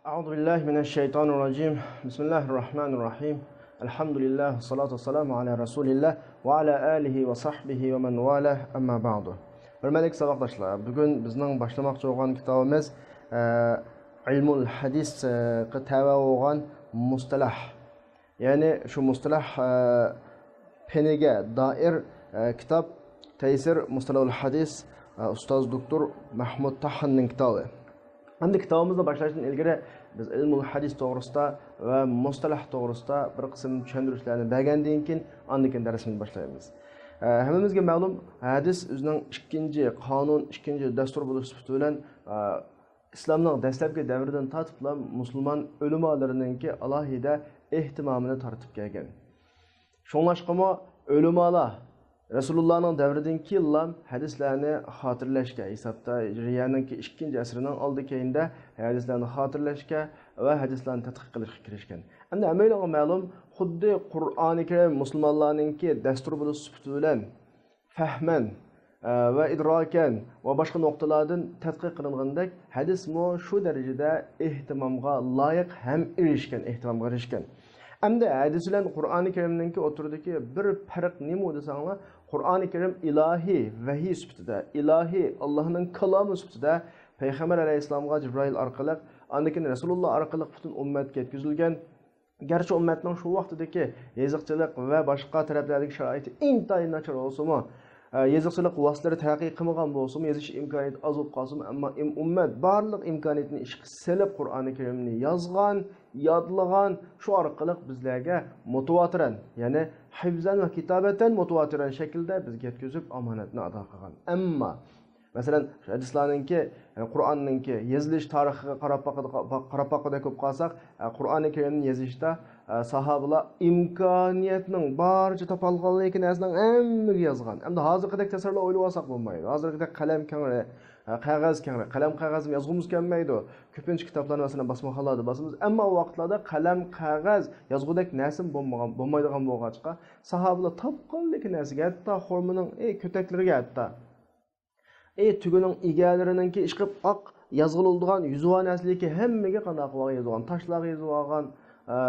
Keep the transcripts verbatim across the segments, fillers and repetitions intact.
أعوذ بالله من الشيطان الرجيم. بسم الله الرحمن الرحيم. الحمد لله والصلاة والسلام على رسول الله وعلى آله وصحبه ومن والاه، أما بعد. ھۆرمەتلىك ساۋاقداشلار، بۈگۈن بىزنىڭ باشلىماقچى بولغان كىتابىمىز، ئە، ئىلمۇل ھەدىسقا تەۋە بولغان مۇستەلەھ. يەنى شۇ مۇستەلەھ، ئە، پېنىگە دائىر، ئە، كىتاب تەيسىر مۇستەلەھۇل ھەدىس، ئە، ئۇستاز دوكتور مەھمۇد تاھاننىڭ كىتابى. ئەمدى كىتابىمىزنى باشلاشتىن ئىلگىرى بىز ئىلمۇل ھەدىس توغرىسىدا ۋە مۇستەلەھ توغرىسىدا بىر قىسىم چۈشەندۈرۈشلەرنى بەرگەندىن كېيىن، ئاندىن كېيىن دەرسىمىزنى باشلايمىز. ئە، ھەممىمىزگە مەلۇم، ھەدىس ئۆزىنىڭ ئىككىنچى قانۇن، ئىككىنچى دەستۇر بولۇش سۈپىتى بىلەن، ئە، ئىسلامنىڭ دەسلەپكى دەۋرىدىن تارتىپلا مۇسۇلمان ئۆلىمالىرىنىڭكى ئالاھىدە ئېھتىمامىنى تارتىپ كەلگەن. شۇڭلاشقىمۇ ئۆلىمالار رەسۇلۇللانىڭ دەۋرىدىن كېيىنلا ھەدىسلەرنى خاتىرىلەشكە، ھېسابتا ھىجرىيەنىڭكى ئىككىنچى ئەسرىنىڭ ئالدى كەينىدە ھەدىسلەرنى خاتىرىلەشكە ۋە ھەدىسلەرنى تەتقىق قىلىشقا كىرىشكەن. ئەمدى ھەممەيلەنگە مەلۇم، خۇددى قۇرئانى كەرىم مۇسۇلمانلارنىڭكى دەستۇرى بولۇش سۈپىتى بىلەن فەھمەن، ئە، ۋە ئىدراكەن ۋە باشقا نۇقتىلاردىن تەتقىق قىلىنغىنىدەك، ھەدىسمۇ شۇ دەرىجىدە ئېھتىمامغا لايىق ھەم ئېرىشكەن، ئېھتىمامغا ئېرىشكەن. ئەمدى ھەدىس بىلەن قۇرئانى كەرىمنىڭكى ئوتتۇرىدىكى بىر پەرق نېمە دېسەڭلار، قۇرئانى كەرىم ئىلاھىي ۋەھىي سۈپىتىدە، ئىلاھىي، ئاللاھنىڭ كالامى سۈپىتىدە پەيغەمبەر ئەلەيھىسسالامغا جىبرائىل ئارقىلىق، ئاندىن كېيىن رەسۇلۇللا ئارقىلىق پۈتۈن ئۈممەتكە يەتكۈزۈلگەن. گەرچە ئۈممەتنىڭ شۇ ۋاقتىدىكى يېزىقچىلىق ۋە باشقا تەرەپلەردىكى شارائىتى ئىنتايىن ناچار بولسىمۇ، ئە، يېزىقچىلىق ۋاسىتىلىرى تەرەققىي قىلمىغان بولسىمۇ، يېزىش ئىمكانىيىتى ئاز بولۇپ قالسىمۇ، ئەمما ئىم-، ئۈممەت بارلىق ئىمكانىيىتىنى ئىشقا سېلىپ قۇرئانى كەرىمنى يازغان، يادلىغان، شۇ ئارقىلىق بىزلەرگە مۇتىۋاتىرەن، يەنى ھىفزەن ۋە كىتابەتەن مۇتىۋاتىرەن شەكىلدە بىزگە يەتكۈزۈپ ئامانەتنى ئادا قىلغان. ئەمما مەسىلەن، شۇ ھەدىسلەرنىڭكى، ئە، قۇرئاننىڭكى يېزىلىش تارىخىغا قاراپ باقىدىغان، قاراپ باققۇدەك بولۇپ قالساق، ئە، قۇرئانى كەرىمنى يېزىشتا، ئە، ساھابىلار ئىمكانىيەتنىڭ بارىچە تاپالغانلىكى نەرسىنىڭ ھەممىگە يازغان. ئەمدى ھازىرقىدەك تەسىرلەر ئويلىۋالساق بولمايدۇ. ھازىرقىدەك قەلەم كەڭرى، ئە، قەغەز كەڭرى. قەلەم قەغەزمۇ يازغۇمىز كەلمەيدۇ. كۆپىنچە كىتابلارنى، مەسىلەن، باسماخانىلاردا باسىمىز. ئەمما ئۇ ۋاقىتلاردا قەلەم قەغەز يازغۇدەك نەرسىمۇ بولمىغان، بولمايدىغان بولغاچقا، ساھابىلار تاپقانلىكى نەرسىگە، ھەتتا خورمىنىڭ، ئى، كۆتەكلىرىگە ھەتتا ئى، تۈگىنىڭ ئىگەلىرىنىڭكى ئىشقىلىپ ئاق يازغىلى بولىدىغان يۈزۈۋا نەرسىلىكى ھەممىگە قانداق قىلغان يېزىۋالغان، تاشلارغا يېزىۋالغان، ئە،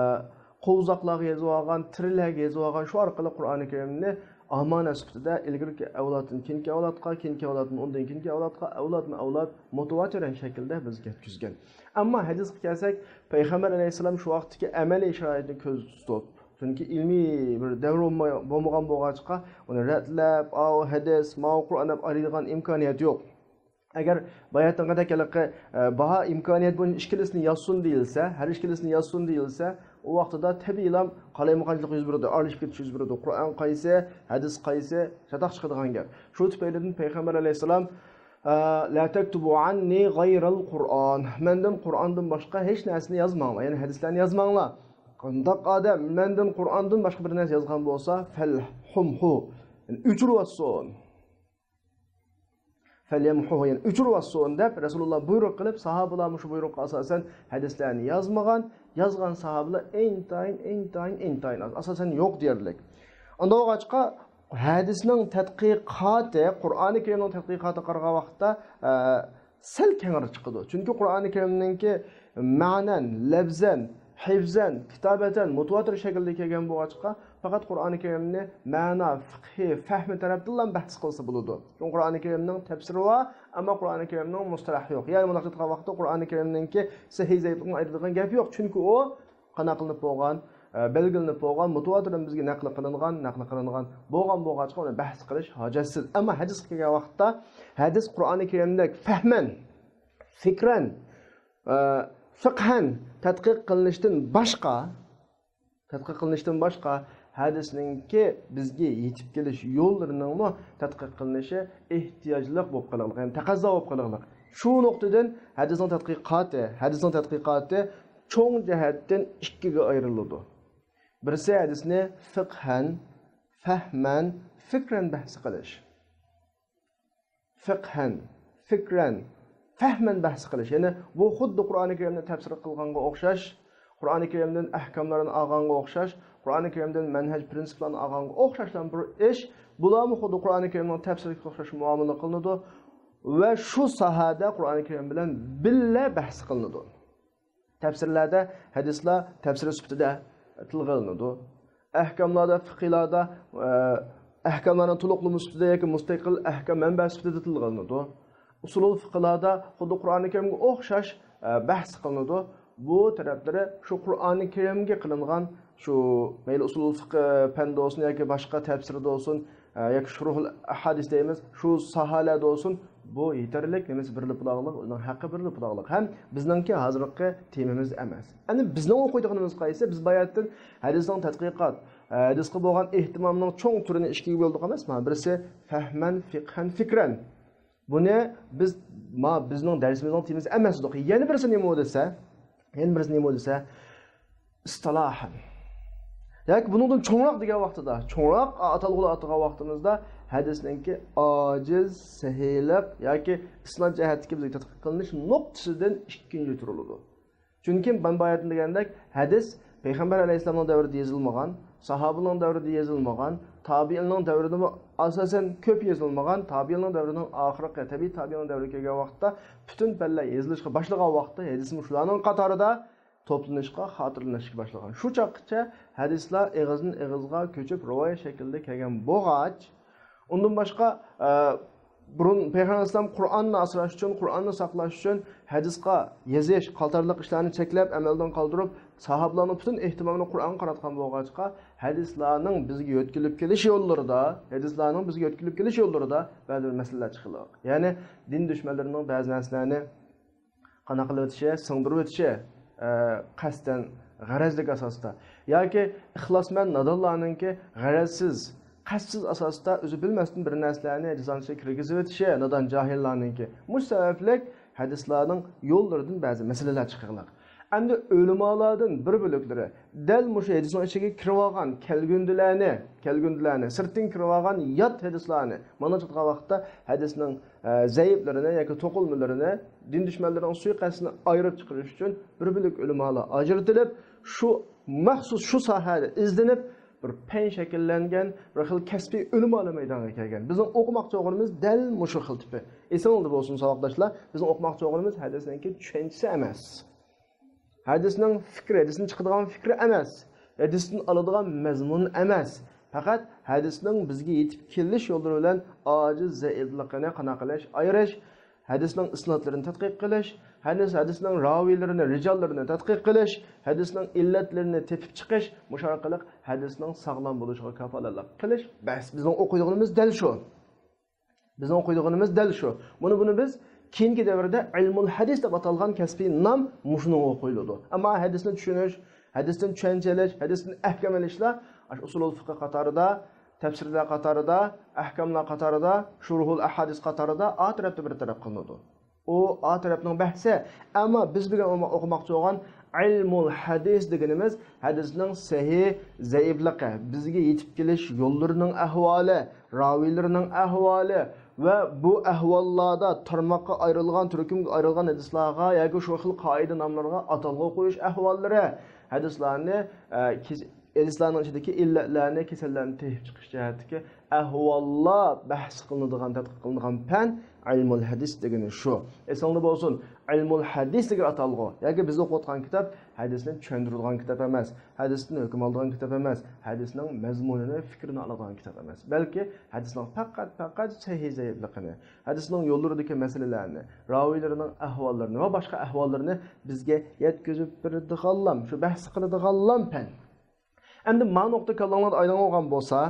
قوۋزاقلارغا يېزىۋالغان، تىرىلەرگە يېزىۋالغان، شۇ ئارقىلىق قۇرئانى كەرىمنى ئامانەت سۈپىتىدە ئىلگىرىكى ئەۋلادتىن كېيىنكى ئەۋلادقا، كېيىنكى ئەۋلادتىن ئۇندىن كېيىنكى ئەۋلادقا، ئەۋلادمۇ ئەۋلاد مۇتىۋاتىرەن شەكىلدە بىزگە يەتكۈزگەن. ئەمما ھەدىسقا كەلسەك، پەيغەمبەر ئەلەيھىسسالام شۇ ۋاقىتتىكى ئەمەلىي شارائىتنى كۆزدە تۇتۇپ، چۈنكى ئىلمىي بىر دەۋر بولماي-، بولمىغان بولغاچقا، ئۇنى رەتلەپ، ئاۋۇ ھەدىس، ماۋۇ قۇرئان دەپ ئايرىيدىغان ئىمكانىيەت يوق. ئەگەر باياتىنقىدەك ھېلىقى، ئە، باھا ئىمكانىيەت بويىچە ئىككىلىسىنى يازسۇن دېيىلسە، ھەر ئىككىلىسىنى يازسۇن دېيىلسە، ئۇ ۋاقتىدا تەبىئىيلا قالايمىقانچىلىق يۈز بېرىدۇ، ئارىلىشىپ كېتىش يۈز بېرىدۇ. قۇرئان قايسى، ھەدىس قايسى، چاتاق چىقىدىغان گەپ. شۇ تۈپەيلىدىن پەيغەمبەر ئەلەيھىسسالام، ئە، «لا تكتبوا عني غير القرآن.» مەندىن قۇرئاندىن باشقا ھېچ نەرسىنى يازماڭلار، يەنى ھەدىسلەرنى يازماڭلار. قانداق ئادەم مەندىن قۇرئاندىن باشقا بىر نەرسە يازغان بولسا، فليمحه، يەنى ئۆچۈرۈۋەتسۇن. فليمحه، يەنى ئۆچۈرۈۋەتسۇن دەپ رەسۇلۇللا بۇيرۇق قىلىپ، ساھابىلار مۇشۇ بۇيرۇققا ئاساسەن ھەدىسلەرنى يازمىغان، يازغان ساھابىلار ئىنتايىن، ئىنتايىن، ئىنتايىن ئاز، ئاساسەن يوق دېيەرلىك. ئۇنداق بولغاچقا، ھەدىسنىڭ تەتقىقاتى، قۇرئانى كەرىمنىڭ تەتقىقاتىغا قارىغان ۋاقىتتا، ئە، سەل كەڭرى چىقىدۇ. چۈنكى قۇرئانى كەرىمنىڭكى مەنەن، لەپزەن، ھىفزەن، كىتابەتەن مۇتىۋاتىر شەكىلدە كەلگەن بولغاچقا، پەقەت قۇرئانى كەرىمنى مەنا، فىقھى، فەھمى تەرەپتىنلا بەھس قىلسا بولىدۇ. چۈنكى قۇرئانى كەرىمنىڭ تەپسىرى بار، ئەمما قۇرئانى كەرىمنىڭ مۇستەلەھى يوق. يەنى مۇنداق ئېيتقان ۋاقىتتا قۇرئانى كەرىمنىڭكى سەھىھ، زەئىپلىقىنى ئايرىدىغان گەپ يوق. چۈنكى ئۇ قانداق قىلىنىپ بولغان، ئە، بەلگىلىنىپ بولغان، مۇتىۋاتىردىن بىزگە نەقىل قىلىنغان، نەقىل قىلىنغان بولغان بولغاچقا، ئۇنى بەھس قىلىش ھاجەتسىز. ئەمما ھەدىسقا كەلگەن ۋاقىتتا، ھەدىس قۇرئانى كەرىمدەك فەھمەن، فىكرەن، ئە، فىقھەن تەتقىق قىلىنىشتىن باشقا، تەتقىق قىلىنىشتىن باشقا، ھەدىسنىڭكى بىزگە يېتىپ كېلىش يوللىرىنىڭمۇ تەتقىق قىلىنىشى ئېھتىياجلىق بولۇپ قېلىقلىق، يەنى تەقەززا بولۇپ قېلىقلىق. شۇ نۇقتىدىن ھەدىسنىڭ تەتقىقاتى، ھەدىسنىڭ تەتقىقاتى چوڭ جەھەتتىن ئىككىگە ئايرىلىدۇ. بىرسى ھەدىسنى فىقھەن، فەھمەن، فىكرەن بەھس قىلىش. فىقھەن، فىكرەن، فەھمەن بەھس قىلىش. يەنى بۇ خۇددى قۇرئانى كەرىمنى تەپسىر قىلغانغا ئوخشاش، قۇرئانى كەرىمدىن ئەھكاملارنى ئالغانغا ئوخشاش، قۇرئانى كەرىمدىن مەنھەج، پىرىنسىپلارنى ئالغانغا ئوخشاشلا بىر ئىش. بۇلارمۇ خۇددى قۇرئانى كەرىمنىڭ تەپسىرىگە ئوخشاش مۇئامىلە قىلىنىدۇ ۋە شۇ ساھەدە قۇرئانى كەرىم بىلەن بىللە بەھس قىلىنىدۇ. تەپسىرلەردە ھەدىسلەر تەپسىر سۈپىتىدە تىلغا ئېلىنىدۇ. ئەھكاملاردا، فىقھىلاردا، ئە، ئەھكاملارنىڭ تولۇقلىما سۈپىتىدە ياكى مۇستەقىل ئەھكام مەنبە سۈپىتىدە تىلغا ئېلىنىدۇ. ئۇسۇلۇل فىقھىلاردا خۇددى قۇرئانى كەرىمگە ئوخشاش، ئە، بەھس قىلىنىدۇ. بۇ تەرەپلىرى شۇ قۇرئانى كەرىمگە قىلىنغان، شۇ مەيلى ئۇسۇلۇل فىقھى پەندە بولسۇن ياكى باشقا تەپسىردە بولسۇن، ئە، ياكى شۇرۇھۇل ئەھادىس دەيمىز، شۇ ساھەلەردە بولسۇن، بۇ يېتەرلىك، نېمىسى بىرلا پۇلاغلىق، ئۇنىڭ ھەققى بىرلا پۇلاغلىق. ھەم بىزنىڭكى ھازىرقى تېمىمىز ئەمەس. ئەمدى بىزنىڭ ئوقۇيدىغىنىمىز قايسى؟ بىز باياتتىن ھەدىسنىڭ تەتقىقات، ئە، ھەدىسقا بولغان ئېھتىمامنىڭ چوڭ تۈرىنى ئىككىگە بۆلدۇق ئەمەسما؟ بىرسى فەھمەن، فىقھەن، فىكرەن. بۇنى بىز، ما، بىزنىڭ دەرسىمىزنىڭ تېمىسى ئەمەس دېدۇق. يەنە بىرسى نېمە دېسە، يەنە بىرسى نېمە دېسە، ئىستىلاھەن. ياكى بۇنىڭدىن چوڭراق دېگەن ۋاقتىدا، چوڭراق ئاتالغۇلار ئاتىغان ۋاقتىمىزدا ھەدىسنىڭكى ئاجىز، سەھىھلىق ياكى ئىسناد جەھەتتىكى بىزگە تەتقىق قىلىنىش نۇقتىسىدىن ئىككىنچى تۇرۇلىدۇ. چۈنكى مەن باياتىن دېگەندەك، ھەدىس پەيغەمبەر ئەلەيھىسسالامنىڭ دەۋرىدە يېزىلمىغان، ساھابىلارنىڭ دەۋرىدە يېزىلمىغان، تابىئىننىڭ دەۋرىدىمۇ ئاساسەن كۆپ يېزىلمىغان، تابىئىننىڭ دەۋرىنىڭ ئاخىرقى، تەبىئىي تابىئىننىڭ دەۋرىگە كەلگەن ۋاقىتتا پۈتۈن پەنلەر يېزىلىشقا باشلىغان ۋاقىتتا ھەدىسمۇ شۇلارنىڭ قاتارىدا توپلىنىشقا، خاتىرىلىنىشكە باشلىغان. شۇ چاغقىچە ھەدىسلەر ئېغىزدىن ئېغىزغا كۆچۈپ رىۋايەت شەكلىدە كەلگەن بولغاچ، ئۇندىن باشقا، ئە، بۇرۇن پەيغەمبەر ئەلەيھىسسالام قۇرئاننى ئاسراش ئۈچۈن، قۇرئاننى ساقلاش ئۈچۈن ھەدىسقا يېزىش قاتارلىق ئىشلارنى چەكلەپ، ئەمەلدىن قالدۇرۇپ، ساھابىلارنىڭ پۈتۈن ئېھتىمامىنى قۇرئانغا قاراتقان بولغاچقا، ھەدىسلارنىڭ بىزگە يۆتكىلىپ كېلىش يوللىرىدا، ھەدىسلارنىڭ بىزگە يۆتكىلىپ كېلىش يوللىرىدا بەزى بىر مەسىلىلەر چىقىرىلغان. يەنى دىن دۈشمەنلىرىنىڭ بەزى نەرسىلەرنى قانداق قىلىۋېتىشى، سىڭدۈرۈۋېتىشى، ئە، قەستەن، غەرەزلىك ئاساستا ياكى ئىخلاسمەن نادانلارنىڭكى غەرەزسىز، قەستسىز ئاساستا ئۆزى بىلمەستىن بىر نەرسىلەرنى ھەدىسلارنىڭ ئىچىگە كىرگۈزۈۋېتىشى نادان جاھىللارنىڭكى. مۇشۇ سەۋەبلىك ھەدىسلارنىڭ يوللىرىدىن بەزى مەسىلىلەر چىقىرىلغان. ئەمدى ئۆلىمالاردىن بىر بۆلەكلىرى دەل مۇشۇ ھەدىسنىڭ ئىچىگە كىرىۋالغان كەلگۈندىلەرنى، كەلگۈندىلەرنى، سىرتتىن كىرىۋالغان يات ھەدىسلارنى، مانا تۇتقان ۋاقىتتا ھەدىسنىڭ، ئە، زەئىپلىرىنى ياكى توقۇلمىلىرىنى، دىن دۈشمەنلىرىنىڭ سۇيىقەستىنى ئايرىپ چىقىرىش ئۈچۈن بىر بۆلەك ئۆلىمالار ئاجرىتىلىپ، شۇ مەخسۇس شۇ ساھەدە ئىزدىنىپ، بىر پەن شەكىللەنگەن، بىر خىل كەسپىي ئۆلىمالار مەيدانغا كەلگەن. بىزنىڭ ئوقۇماقچى بولغىنىمىز دەل مۇشۇ خىل تىپى. ئېسىڭىزدە بولسۇن، ساۋاقداشلار، بىزنىڭ ئوقۇماقچى بولغىنىمىز ھەدىسنىڭكى چۈشەنچىسى ئەمەس. ھەدىسنىڭ فىكرى، ھەدىستىن چىقىدىغان فىكرى ئەمەس. ھەدىستىن ئالىدىغان مەزمۇن ئەمەس. پەقەت ھەدىسنىڭ بىزگە يېتىپ كېلىش يوللىرى بىلەن ئاجىز، زەئىپلىقىنى قانداق قىلىش، ئايرىش، ھەدىسنىڭ ئىسنادلىرىنى تەتقىق قىلىش، ھەدىس، ھەدىسنىڭ راۋىيلىرىنى، رىجاللىرىنى تەتقىق قىلىش، ھەدىسنىڭ ئىللەتلىرىنى تېپىپ چىقىش، مۇشۇ ئارقىلىق ھەدىسنىڭ ساغلام بولۇشىغا كاپالەتلىك قىلىش. بەس، بىزنىڭ ئوقۇيدىغىنىمىز دەل شۇ. بىزنىڭ ئوقۇيدىغىنىمىز دەل شۇ. بۇنى، بۇنى بىز كېيىنكى دەۋردە ئىلمۇل ھەدىس دەپ ئاتالغان كەسپىي نام مۇشۇنىڭغا قويۇلىدۇ. ئەمما ھەدىسنى چۈشىنىش، ھەدىستىن چۈشەنچە ئېلىش، ھەدىستىن ئەھكام ئېلىشلار ئاشۇ ئۇسۇلۇل فىقھى قاتارىدا، تەپسىرلەر قاتارىدا، ئەھكاملار قاتارىدا، شۇرۇھۇل ئەھادىس قاتارىدا ئا تەرەپتە بىر تەرەپ قىلىنىدۇ. ئۇ ئا تەرەپنىڭ بەھسى. ئەمما بىز بۈگۈن ئوقۇ-، ئوقۇماقچى بولغان ئىلمۇل ھەدىس دېگىنىمىز ھەدىسنىڭ سەھىھ، زەئىپلىقى، بىزگە يېتىپ كېلىش يوللىرىنىڭ ئەھۋالى، راۋىيلىرىنىڭ ئەھۋالى ۋە بۇ ئەھۋاللاردا تارماققا ئايرىلغان، تۈركۈمگە ئايرىلغان ھەدىسلارغا ياكى شۇ خىل قائىدە ناملىرىغا ئاتالغۇ قويۇش ئەھۋاللىرى، ھەدىسلارنى، ئە، كېس-، ھەدىسلارنىڭ ئىچىدىكى ئىللەتلەرنى، كېسەللەرنى تېپىپ چىقىش جەھەتتىكى ئەھۋاللار بەھس قىلىنىدىغان، تەتقىق قىلىنىدىغان پەن ئىلمۇل ھەدىس دېگىنى شۇ. ئېسىڭدە بولسۇن، ئىلمۇل ھەدىس دېگەن ئاتالغۇ ياكى بىز ئوقۇۋاتقان كىتاب ھەدىسنى چۈشەندۈرىدىغان كىتاب ئەمەس، ھەدىستىن ھۆكۈم ئالىدىغان كىتاب ئەمەس، ھەدىسنىڭ مەزمۇنىنى، پىكرىنى ئالىدىغان كىتاب ئەمەس، بەلكى ھەدىسنىڭ پەقەت، پەقەت سەھىھ زەئىپلىقىنى، ھەدىسنىڭ يوللىرىدىكى مەسىلىلەرنى، راۋىيلىرىنىڭ ئەھۋاللىرىنى ۋە باشقا ئەھۋاللىرىنى بىزگە يەتكۈزۈپ بېرىدىغانلام، شۇ بەھس قىلىدىغانلام پەن. ئەمدى ما نۇقتا كاللاڭلاردا ئايلانغان بولسا،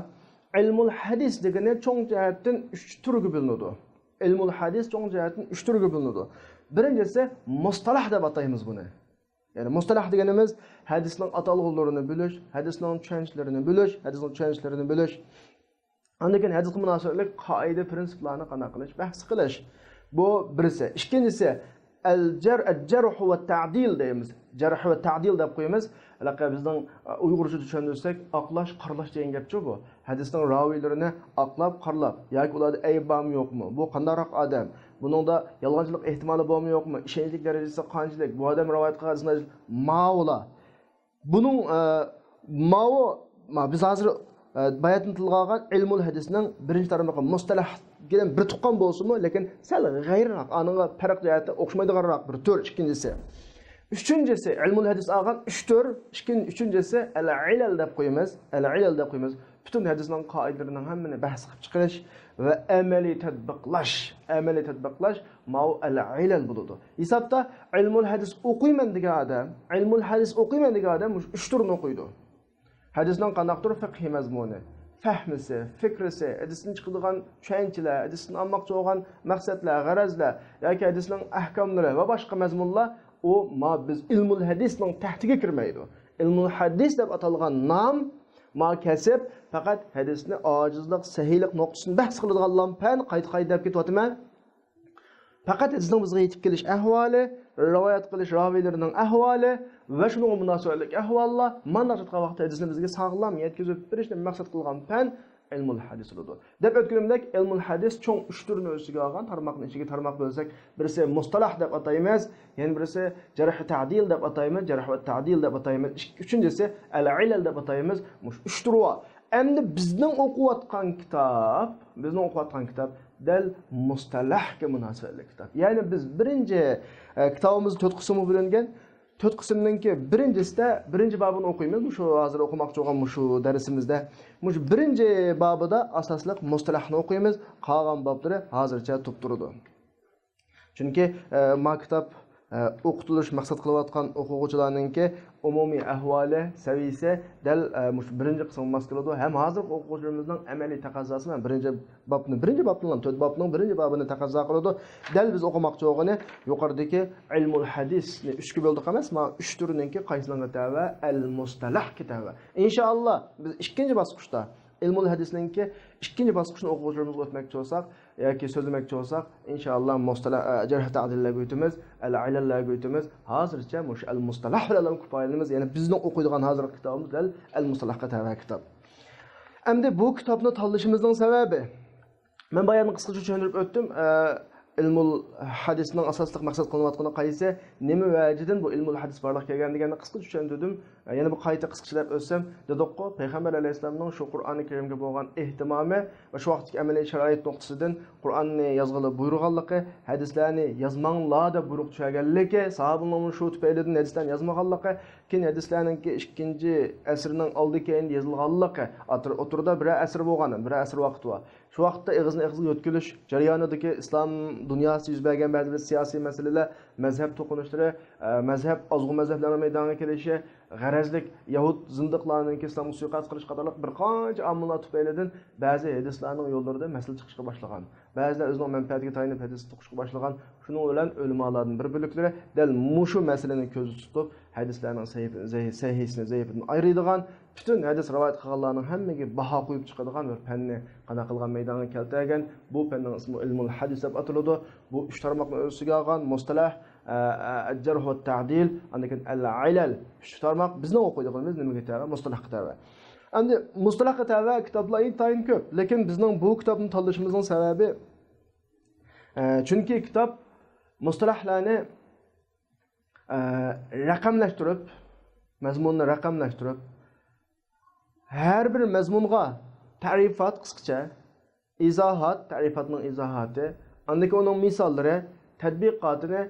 ئىلمۇل ھەدىس دېگىنى چوڭ جەھەتتىن ئۈچ تۈرگە بۆلۈنىدۇ. ئىلمۇل ھەدىس چوڭ جەھەتتىن ئۈچ تۈرگە بۆلۈنىدۇ. بىرىنچىسى مۇستەلاھ دەپ ئاتايمىز بۇنى. يەنى مۇستەلاھ دېگىنىمىز ھەدىسنىڭ ئاتالغۇلىرىنى بۆلۈش، ھەدىسنىڭ چۈشەنچىلىرىنى بۆلۈش، ھەدىسنىڭ چۈشەنچىلىرىنى بۆلۈش. ئاندىن كېيىن ھەدىسقا مۇناسىۋەتلىك قائىدە، پىرىنسىپلارنى قانداق قىلىش، بەھس قىلىش. بۇ بىرسى. ئىككىنچىسى، ئەل جەر-، ئەل جەرھ ۋە تەدىل دەيمىز. جەرھ ۋە تەدىل دەپ قويىمىز. ھېلىقى بىزنىڭ، ئە، ئۇيغۇرچە چۈشەندۈرسەك، ئاقلاش، قارىلاش دېگەن گەپچۇ بۇ. ھەدىسنىڭ راۋىيلىرىنى ئاقلاپ، قارىلاپ، ياكى ئۇلاردا ئەيىب بارمۇ، يوقمۇ، بۇ قانداقراق ئادەم، بۇنىڭدا يالغانچىلىق ئېھتىمالى بارمۇ، يوقمۇ، ئىشەنچلىك دەرىجىسى قانچىلىك، بۇ ئادەم رىۋايەت قىلغان ھەدىسنىڭ ماۋۇلار. بۇنىڭ، ئە، ماۋۇ، ما-، بىز ھازىر، ئە، باياتىن تىلغا ئالغان ئىلمۇل ھەدىسنىڭ بىرىنچى تارمىقى مۇستەلەھ بىلەن بىر تۇغقان بولسىمۇ، لېكىن سەل غەيرىراق، ئانىڭغا پەرق جەھەتتە ئوخشىمايدىغانراق بىر تۈر. ئىككىنچىسى، ئۈچىنچىسى، ئىلمۇل ھەدىس ئالغان ئۈچ تۈر. ئىككىن-، ئۈچىنچىسى، ئەل ئىلەل دەپ قويىمىز. ئەل ئىلەل دەپ قويىمىز. پۈتۈن ھەدىسنىڭ قائىدىلىرىنىڭ ھەممىنى بەھس قىلىپ چىقىرىش ۋە ئەمەلىي تەتبىقلاش، ئەمەلىي تەتبىقلاش ماۋۇ ئەل ئىلەل بولىدۇ. ھېسابتا ئىلمۇل ھەدىس ئوقۇيمەن دېگەن ئادەم، ئىلمۇل ھەدىس ئوقۇيمەن دېگەن ئادەم مۇشۇ ئۈچ تۈرنى ئوقۇيدۇ. ھەدىسنىڭ قانداقتۇر فىقھىي مەزمۇنى، فەھمىسى، فىكرىسى، ھەدىستىن چىقىدىغان چۈشەنچىلەر، ھەدىستىن ئالماقچى بولغان مەقسەتلەر، غەرەزلەر ياكى ھەدىسنىڭ ئەھكاملىرى ۋە باشقا مەزمۇنلار، ئۇ ما بىز ئىلمۇل ھەدىسنىڭ تەھتىگە كىرمەيدۇ. ئىلمۇل ھەدىس دەپ ئاتالغان نام، ما كەسىپ پەقەت ھەدىسنى ئاجىزلىق، سەھىھلىق نۇقتىسىدىن بەھس قىلىدىغان لامپەن، قايتا قايتا دەپ كېتىۋاتىمەن. پەقەت ھەدىسنىڭ بىزگە يېتىپ كېلىش ئەھۋالى، رىۋايەت قىلىش راۋىيلىرىنىڭ ئەھۋالى ۋە شۇنىڭغا مۇناسىۋەتلىك ئەھۋاللار مانا شۇ قاۋاقتا ھەدىسنى بىزگە ساغلام يەتكۈزۈپ بېرىشنى مەقسەت قىلغان پەن ئىلمۇل ھەدىس بولىدۇ. دەپ ئۆتكىنىمدەك، ئىلمۇل ھەدىس چوڭ ئۈچ تۈرنى ئۆز ئىچىگە ئالغان، تارماقنى ئىچىگە تارماق بۆلسەك، بىرسى مۇستەلاھ دەپ ئاتايمىز، يەنە بىرسى جەرھ تەدىل دەپ ئاتايمىز، جەرھ ۋە تەدىل دەپ ئاتايمىز، ئىك-، ئۈچىنچىسى ئەل ئىلەل دەپ ئاتايمىز. مۇشۇ ئۈچ تۈر بار. ئەمدى بىزنىڭ ئوقۇۋاتقان كىتاب، بىزنىڭ ئوقۇۋاتقان كىتاب دەل مۇستەلەھكە مۇناسىۋەتلىك كىتاب. يەنى بىز بىرىنچى، ئە، كىتابىمىز تۆت قىسىمغا بۆلۈنگەن. تۆت قىسىمنىڭكى بىرىنچىسىدە بىرىنچى بابىنى ئوقۇيمىز. مۇشۇ ھازىر ئوقۇماقچى بولغان مۇشۇ دەرسىمىزدە. مۇشۇ بىرىنچى بابىدا ئاساسلىق مۇستەلەھنى ئوقۇيمىز. قالغان بابلىرى ھازىرچە تۇرۇپ تۇرىدۇ. چۈنكى، ئە، ما كىتاب، ئە، ئوقۇتۇلۇش مەقسەت قىلىۋاتقان ئوقۇغۇچىلارنىڭكى ئومۇمىي ئەھۋالى، سەۋىيىسى دەل، ئە، مۇشۇ بىرىنچى قىسىمغا ماس كېلىدۇ. ھەم ھازىرقى ئوقۇغۇچىلىرىمىزنىڭ ئەمەلىي تەقەززاسى بىلەن بىرىنچى بابنى، بىرىنچى بابنىڭ، تۆت بابنىڭ بىرىنچى بابىنى تەقەززا قىلىدۇ. دەل بىز ئوقۇماقچى بولغىنى يۇقىرىدىكى ئىلمۇل ھەدىسنى ئۈچكە بۆلدۇق ئەمەس، مانا ئۈچ تۈرنىڭكى قايسىنىڭغا تەۋە؟ ئەل مۇستەلەھكە تەۋە. ئىنشائاللا، بىز ئىككىنچى باسقۇچتا ئىلمۇل ھەدىسنىڭكى ئىككىنچى باسقۇچىنى ئوقۇغۇچىلىرىمىزغا ئۆتمەكچى بولساق ياكى سۆزلىمەكچى بولساق، ئىنشائاللا، مۇستەلا-، ئە، جەرھ تەدىللەرگە ئۆتىمىز، ئەل ئىلەللەرگە ئۆتىمىز. ھازىرچە مۇشۇ ئەل مۇستەلاھ بىلەن كۇپايىلىنىمىز. يەنى بىزنىڭ ئوقۇيدىغان ھازىرقى كىتابىمىز دەل ئەل مۇستەلاھقا تەۋە كىتاب. ئەمدى بۇ كىتابنى تاللىشىمىزنىڭ سەۋەبى، مەن بايام قىسقىچە چۈشەندۈرۈپ ئۆتتۈم. ئە، ئىلمۇل ھەدىسنىڭ ئاساسلىق مەقسەت قىلىنىۋاتقىنى قايسى؟ نېمە ۋەجىدىن بۇ ئىلمۇل ھەدىس بارلىققا كەلگەن دېگەننى قىسقىچە چۈشەندۈردۈم. يەنە بىر قايتا قىسقىچە دەپ ئۆتسەم، دېدۇققۇ، پەيغەمبەر ئەلەيھىسسالامنىڭ شۇ قۇرئانى كەرىمگە بولغان ئېھتىمامى ۋە شۇ ۋاقىتتىكى ئەمەلىي شارائىت نۇقتىسىدىن قۇرئاننى يازغىلى بۇيرۇغانلىقى، ھەدىسلەرنى يازماڭلار دەپ بۇيرۇق چۈشۈرگەنلىكى، ساھابىلەرنىڭ شۇ تۈپەيلىدىن ھەدىسلەرنى يازمىغانلىقى، كېيىن ھەدىسلەرنىڭكى ئىككىنچى ئەسىرنىڭ ئالدى كەينىدە يېزىلغانلىقى، ئاتىر-، ئوتتۇرىدا بىرەر ئەسىر بولغان، بىرەر ئەسىر ۋاقىت بار. شۇ ۋاقىتتا ئېغىزدىن ئېغىزغا يۆتكىلىش جەريانىدىكى ئىسلام دۇنياسىدا يۈز بەرگەن بەزى بىر سىياسىي مەسىلىلەر، مەزھەپ توقۇنۇشلىرى، ئە، مەزھەپ، ئازغۇن مەزھەپلەرنىڭ مەيدانغا كېلىشى، غەرەزلىك يەھۇد زىندىقلارنىڭكى ئىسلامغا سۇيىقەست قىلىش قاتارلىق بىر قانچە ئامىللار تۈپەيلىدىن بەزى ھەدىسلەرنىڭ يوللىرىدا مەسىلە چىقىشقا باشلىغان. بەزىلەر ئۆزىنىڭ مەنپەئەتىگە تايىنىپ ھەدىس توقۇشقا باشلىغان. شۇنىڭ بىلەن ئۆلىمالارنىڭ بىر بۆلەكلىرى دەل مۇشۇ مەسىلىنى كۆزدە تۇتۇپ، ھەدىسلەرنىڭ سەھىھ-، زەھىھ-، سەھىھسىنى زەئىپىدىن ئايرىيدىغان، پۈتۈن ھەدىس رىۋايەت قىلغانلارنىڭ ھەممىگە باھا قويۇپ چىقىدىغان بىر پەننى قانداق قىلغان مەيدانغا كەلتۈرگەن. بۇ پەننىڭ ئىسمى ئىلمۇل ھەدىس دەپ ئاتىلىدۇ. بۇ ئۈچ تارماقنى ئۆز ئىچىگە ئالغان مۇستەلەھ، ئە، ئە، ئەل جەرھ ۋە تەدىل، ئاندىن كېيىن ئەل ئىلەل. ئۈچ تارماق بىزنىڭ ئوقۇيدىغىنىمىز نېمىگە تەۋە؟ مۇستەلەھقە تەۋە. ئەمدى مۇستەلەھقە تەۋە كىتابلار ئىنتايىن كۆپ. لېكىن بىزنىڭ بۇ كىتابنى تاللىشىمىزنىڭ سەۋەبى، ئە، چۈنكى كىتاب مۇستەلەھلەرنى، ئە، رەقەملەشتۈرۈپ، مەزمۇننى رەقەملەشتۈرۈپ، ھەر بىر مەزمۇنغا تەرىپات قىسقىچە، ئىزاھات، تەرىپاتنىڭ ئىزاھاتى، ئاندىن كېيىن ئۇنىڭ مىساللىرى، تەتبىقاتىنى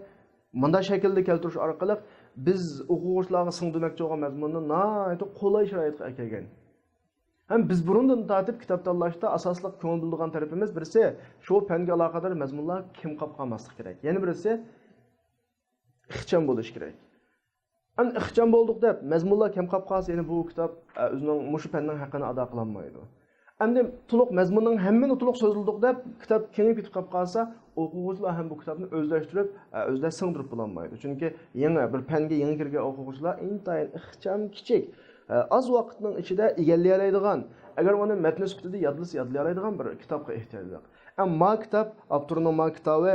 مۇنداق شەكىلدە كەلتۈرۈش ئارقىلىق بىز ئوقۇغۇچىلارغا سىڭدۈرمەكچى بولغان مەزمۇننى ناھايىتى قولاي شارائىتقا ئەكەلگەن. ھەم بىز بۇرۇندىن تارتىپ كىتاب تاللاشتا ئاساسلىق كۆڭۈل بۆلىدىغان تەرىپىمىز بىرسى، شۇ پەنگە ئالاقىدار مەزمۇنلار كەم قاپ قالماسلىقى كېرەك. يەنە بىرسى، ئىخچام بولۇشى كېرەك. ئەمدى ئىخچام بولدۇق دەپ، مەزمۇنلار كەم قاپ قالسا، يەنە بۇ كىتاب، ئە، ئۆزىنىڭ مۇشۇ پەننىڭ ھەققىنى ئادا قىلالمايدۇ. ئەمدى تولۇق مەزمۇننىڭ ھەممىنى تولۇق سۆزلىدۇق دەپ، كىتاب كېڭىيىپ كېتىپ قاپ قالسا، ئوقۇغۇچىلار ھەم بۇ كىتابنى ئۆزلەشتۈرۈپ، ئە، ئۆزلەش سىڭدۈرۈپ بولالمايدۇ. چۈنكى يېڭى بىر پەنگە يېڭى كىرگەن ئوقۇغۇچىلار ئىنتايىن ئىخچام، كىچىك، ئە، ئاز ۋاقىتنىڭ ئىچىدە ئىگىلىيەلەيدىغان، ئەگەر ئۇنى مەتن سۈپىتىدە يادلىسا يادلىيالايدىغان بىر كىتابقا ئېھتىياجلىق. ئەمما ما كىتاب، ئاپتورنىڭ ما كىتابى،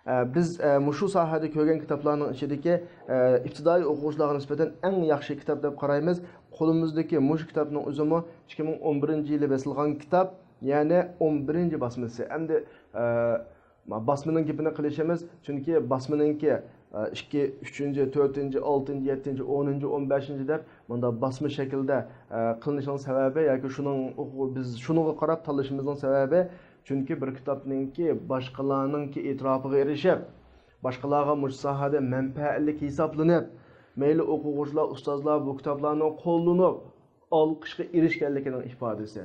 ئە، بىز، ئە، مۇشۇ ساھەدە كۆرگەن كىتابلارنىڭ ئىچىدىكى، ئە، ئىپتىدائىي ئوقۇغۇچىلارغا نىسبەتەن ئەڭ ياخشى كىتاب دەپ قارايمىز. قولىمىزدىكى مۇشۇ كىتابنىڭ ئۆزىمۇ ئىككى مىڭ ئون بىرىنچى يىلى بېسىلغان كىتاب، يەنى ئون بىرىنچى باسمىسى. ئەمدى، ئە، باسمىنىڭ گېپىنى قىلىشىمىز، چۈنكى باسمىنىڭكى، ئە، ئىككى، ئۈچىنچى، تۆتىنچى، ئالتىنچى، يەتتىنچى، ئونىنچى، ئون بەشىنچى دەپ مۇنداق باسما شەكىلدە، ئە، قىلىنىشىنىڭ سەۋەبى ياكى شۇنىڭ ئوقۇ-، بىز شۇنىڭغا قاراپ تاللىشىمىزنىڭ سەۋەبى، چۈنكى بىر كىتابنىڭكى باشقىلارنىڭكى ئېتىراپىغا ئېرىشىپ، باشقىلارغا مۇشۇ ساھەدە مەنپەئەتلىك ھېسابلىنىپ، مەيلى ئوقۇغۇچىلار، ئۇستازلار بۇ كىتابلارنى قوللىنىپ، ئالقىشقا ئېرىشكەنلىكىنىڭ ئىپادىسى.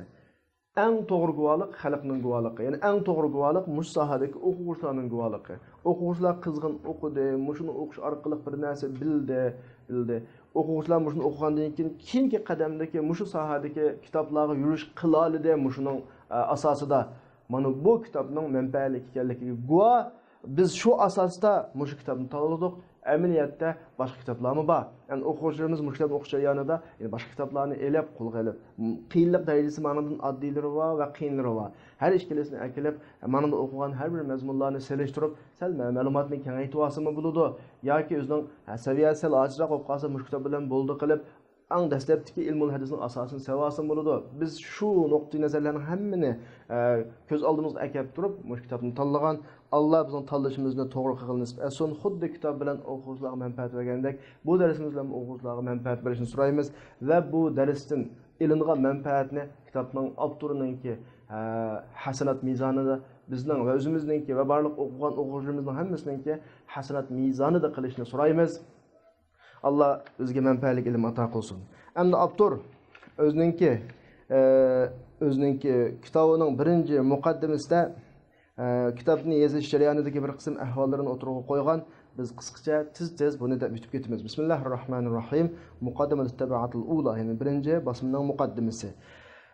ئەڭ توغرا گۇۋاھلىق خەلقنىڭ گۇۋاھلىقى، يەنى ئەڭ توغرا گۇۋاھلىق مۇشۇ ساھەدىكى ئوقۇغۇچىلارنىڭ گۇۋاھلىقى. ئوقۇغۇچىلار قىزغىن ئوقۇدى، مۇشۇنى ئوقۇش ئارقىلىق بىر نەرسە بىلدى، بىلدى. ئوقۇغۇچىلار مۇشۇنى ئوقۇغاندىن كېيىن، كېيىنكى قەدەمدىكى مۇشۇ ساھەدىكى كىتابلارغا يۈرۈش قىلالىدى مۇشۇنىڭ، ئە، ئاساسىدا. مانا بۇ كىتابنىڭ مەنپەئەتلىك ئىكەنلىكىگە گۇۋاھ. بىز شۇ ئاساستا مۇشۇ كىتابنى تاللىدۇق. ئەمەلىيەتتە باشقا كىتابلارمۇ بار. يەنى ئوقۇغۇچىلىرىمىز مۇشۇ كىتابنى ئوقۇش جەريانىدا، يەنى باشقا كىتابلارنى ئېلىپ، قولغا ئېلىپ، م، قىيىنلىق دەرىجىسى مانىڭدىن ئاددىيلىرى بار ۋە قىيىنلىرى بار. ھەر ئىككىلىسىنى ئەكېلىپ، مانىڭدا ئوقۇغان ھەر بىر مەزمۇنلارنى سېلىشتۇرۇپ، سەل مە-، مەلۇماتنى كېڭەيتىۋالسىمۇ بولىدۇ. ياكى ئۆزىنىڭ، ھە، سەۋىيەسى سەل ئاجىزراق بولۇپ قالسا، مۇشۇ كىتاب بىلەن بولدى قىلىپ، ئەڭ دەسلەپتىكى ئىلمۇل ھەدىسنىڭ ئاساسىنى سېلىۋالسىمۇ بولىدۇ. بىز شۇ نۇقتىئى نەزەرلەرنىڭ ھەممىنى، ئە، كۆز ئالدىمىزغا ئەكەپ تۇرۇپ، مۇشۇ كىتابنى تاللىغان. ئاللا بىزنىڭ تاللىشىمىزنى توغرا قىلغىلى نېسىپ ئەتسۇن. خۇددى كىتاب بىلەن ئوقۇغۇچىلارغا مەنپەئەت بەرگەندەك، بۇ دەرسىمىز بىلەن ئوقۇغۇچىلارغا مەنپەئەت بېرىشىنى سورايمىز ۋە بۇ دەرستىن ئېلىنغان مەنپەئەتنى كىتابنىڭ ئاپتورىنىڭكى، ئە، ھەسەنات مىزانىدا، بىزنىڭ ۋە ئۆزىمىزنىڭكى ۋە بارلىق ئوقۇغان ئوقۇغۇچىلىرىمىزنىڭ ھەممىسىنىڭكى ھەسەنات مىزانىدا قىلىشنى سورايمىز. ئاللا بىزگە مەنپەئەتلىك ئىلىم ئاتا قىلسۇن. ئەمدى ئاپتور ئۆزىنىڭكى، ئە، ئۆزىنىڭكى كىتابىنىڭ بىرىنچى مۇقەددىمىسىدە، ئە، كىتابنى يېزىش جەريانىدىكى بىر قىسىم ئەھۋاللىرىنى ئوتتۇرىغا قويغان. بىز قىسقىچە تېز-تېز بۇنى دەپ ئۆتۈپ كېتىمىز. بىسمىللاھىررەھمانىررەھىم. مۇقەددىمەتۇت تەبەئەتىل ئۇلا، يەنى بىرىنچى باسمىنىڭ مۇقەددىمىسى.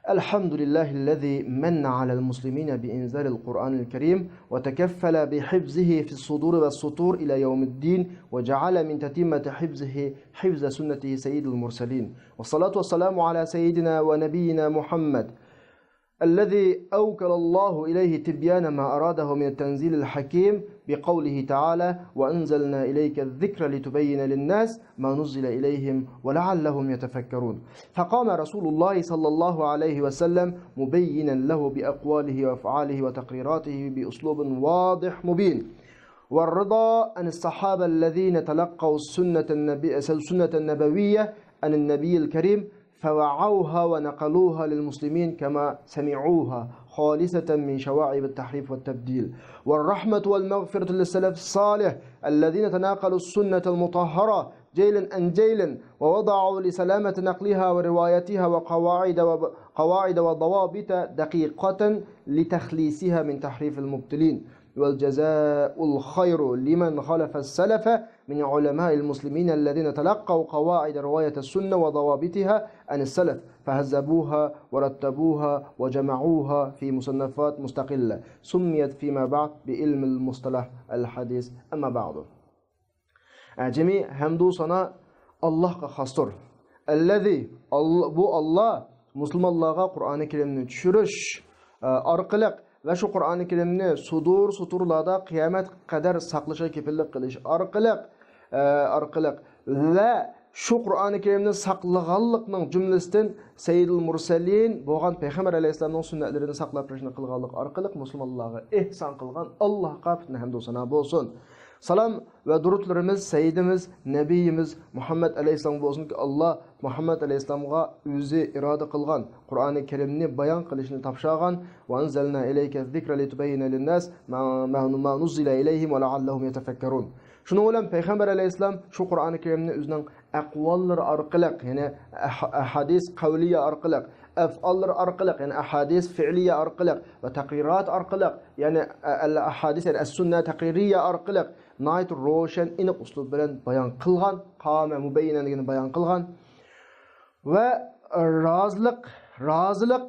الحمد لله الذي من على المسلمين بإنزال القرآن الكريم وتكفل بحفظه في الصدور والسطور إلى يوم الدين وجعل من تتمة حفظه حفظ سنته سيد المرسلين. والصلاة والسلام على سيدنا ونبينا محمد الذي أوكل الله إليه تبيان ما أراده من التنزيل الحكيم بقوله تعالى: وأنزلنا إليك الذكر لتبين للناس ما نزل إليهم ولعلهم يتفكرون. فقام رسول الله صلى الله عليه وسلم مبينا له بأقواله وأفعاله وتقريراته بأسلوب واضح مبين. والرضا عن الصحابة الذين تلقوا السنة النبي-، السنة النبوية عن النبي الكريم فوعوها ونقلوها للمسلمين كما سمعوها خالصة من شوائب التحريف والتبديل. والرحمة والمغفرة للسلف الصالح الذين تناقلوا السنة المطهرة جيلا عن جيل ووضعوا لسلامة نقلها وروايتها وقواعد وب-، قواعد وضوابط دقيقة لتخليصها من تحريف المبطلين. والجزاء الخير لمن خلف السلف من علماء المسلمين الذين تلقوا قواعد رواية السنة وضوابطها عن السلف فهذبوها ورتبوها وجمعوها في مصنفات مستقلة سميت فيما بعد بعلم المصطلح الحديث. أما بعد. ئە، جىمى ھەمدۇ سانا ئاللاھقا خاستۇر. ئەللەزى، ئاللا، بۇ ئاللا مۇسۇلمانلارغا قۇرئانى كەرىمنى چۈشۈرۈش، ئە، ئارقىلىق ۋە شۇ قۇرئانى كەرىمنى سۇدۇر، سۇتۇرلاردا قىيامەتكە قەدەر ساقلىشىغا كېپىللىك قىلىش ئارقىلىق، ئە، ئارقىلىق ۋە شۇ قۇرئانى كەرىمنى ساقلىغانلىقنىڭ جۈملىسىدىن سەييىدۇل مۇرسەلىن بولغان پەيغەمبەر ئەلەيھىسسالامنىڭ سۈننەتلىرىنى ساقلاپ تۇرۇشنى قىلغانلىق ئارقىلىق مۇسۇلمانلارغا ئېھسان قىلغان ئاللاھقا پۈتۈن ھەمدۇ سانا بولسۇن. سالام ۋە دۇرۇتلىرىمىز سەييىدىمىز، نەبىيىمىز مۇھەممەد ئەلەيھىسسالامغا بولسۇنكى، ئاللا مۇھەممەد ئەلەيھىسسالامغا ئۆزى ئىرادە قىلغان، قۇرئانى كەرىمنى بايان قىلىشنى تاپشۇرغان، وأنزلنا إليك الذكر لتبين للناس ما، ما، ما نزل إليهم ولعلهم يتفكرون. شۇنىڭ بىلەن پەيغەمبەر ئەلەيھىسسالام شۇ قۇرئانى كەرىمنى ئۆزىنىڭ ئەقۋاللىرى ئارقىلىق، يەنى ئەھ-، ئەھادىس قەۋلىيە ئارقىلىق، ئەفئاللىرى ئارقىلىق، يەنى ئەھادىس فېئلىيە ئارقىلىق ۋە تەقرىرات ئارقىلىق، يەنى ئە-، ئەل ئەھادىس، يەنى ئەس سۈننە تەقرىرىيە ئارقىلىق ناھايىتى روشەن، ئېنىق ئۇسلۇب بىلەن بايان قىلغان، قامە مۇبەييەنە دېگەننى بايان قىلغان ۋە رازىلىق، رازىلىق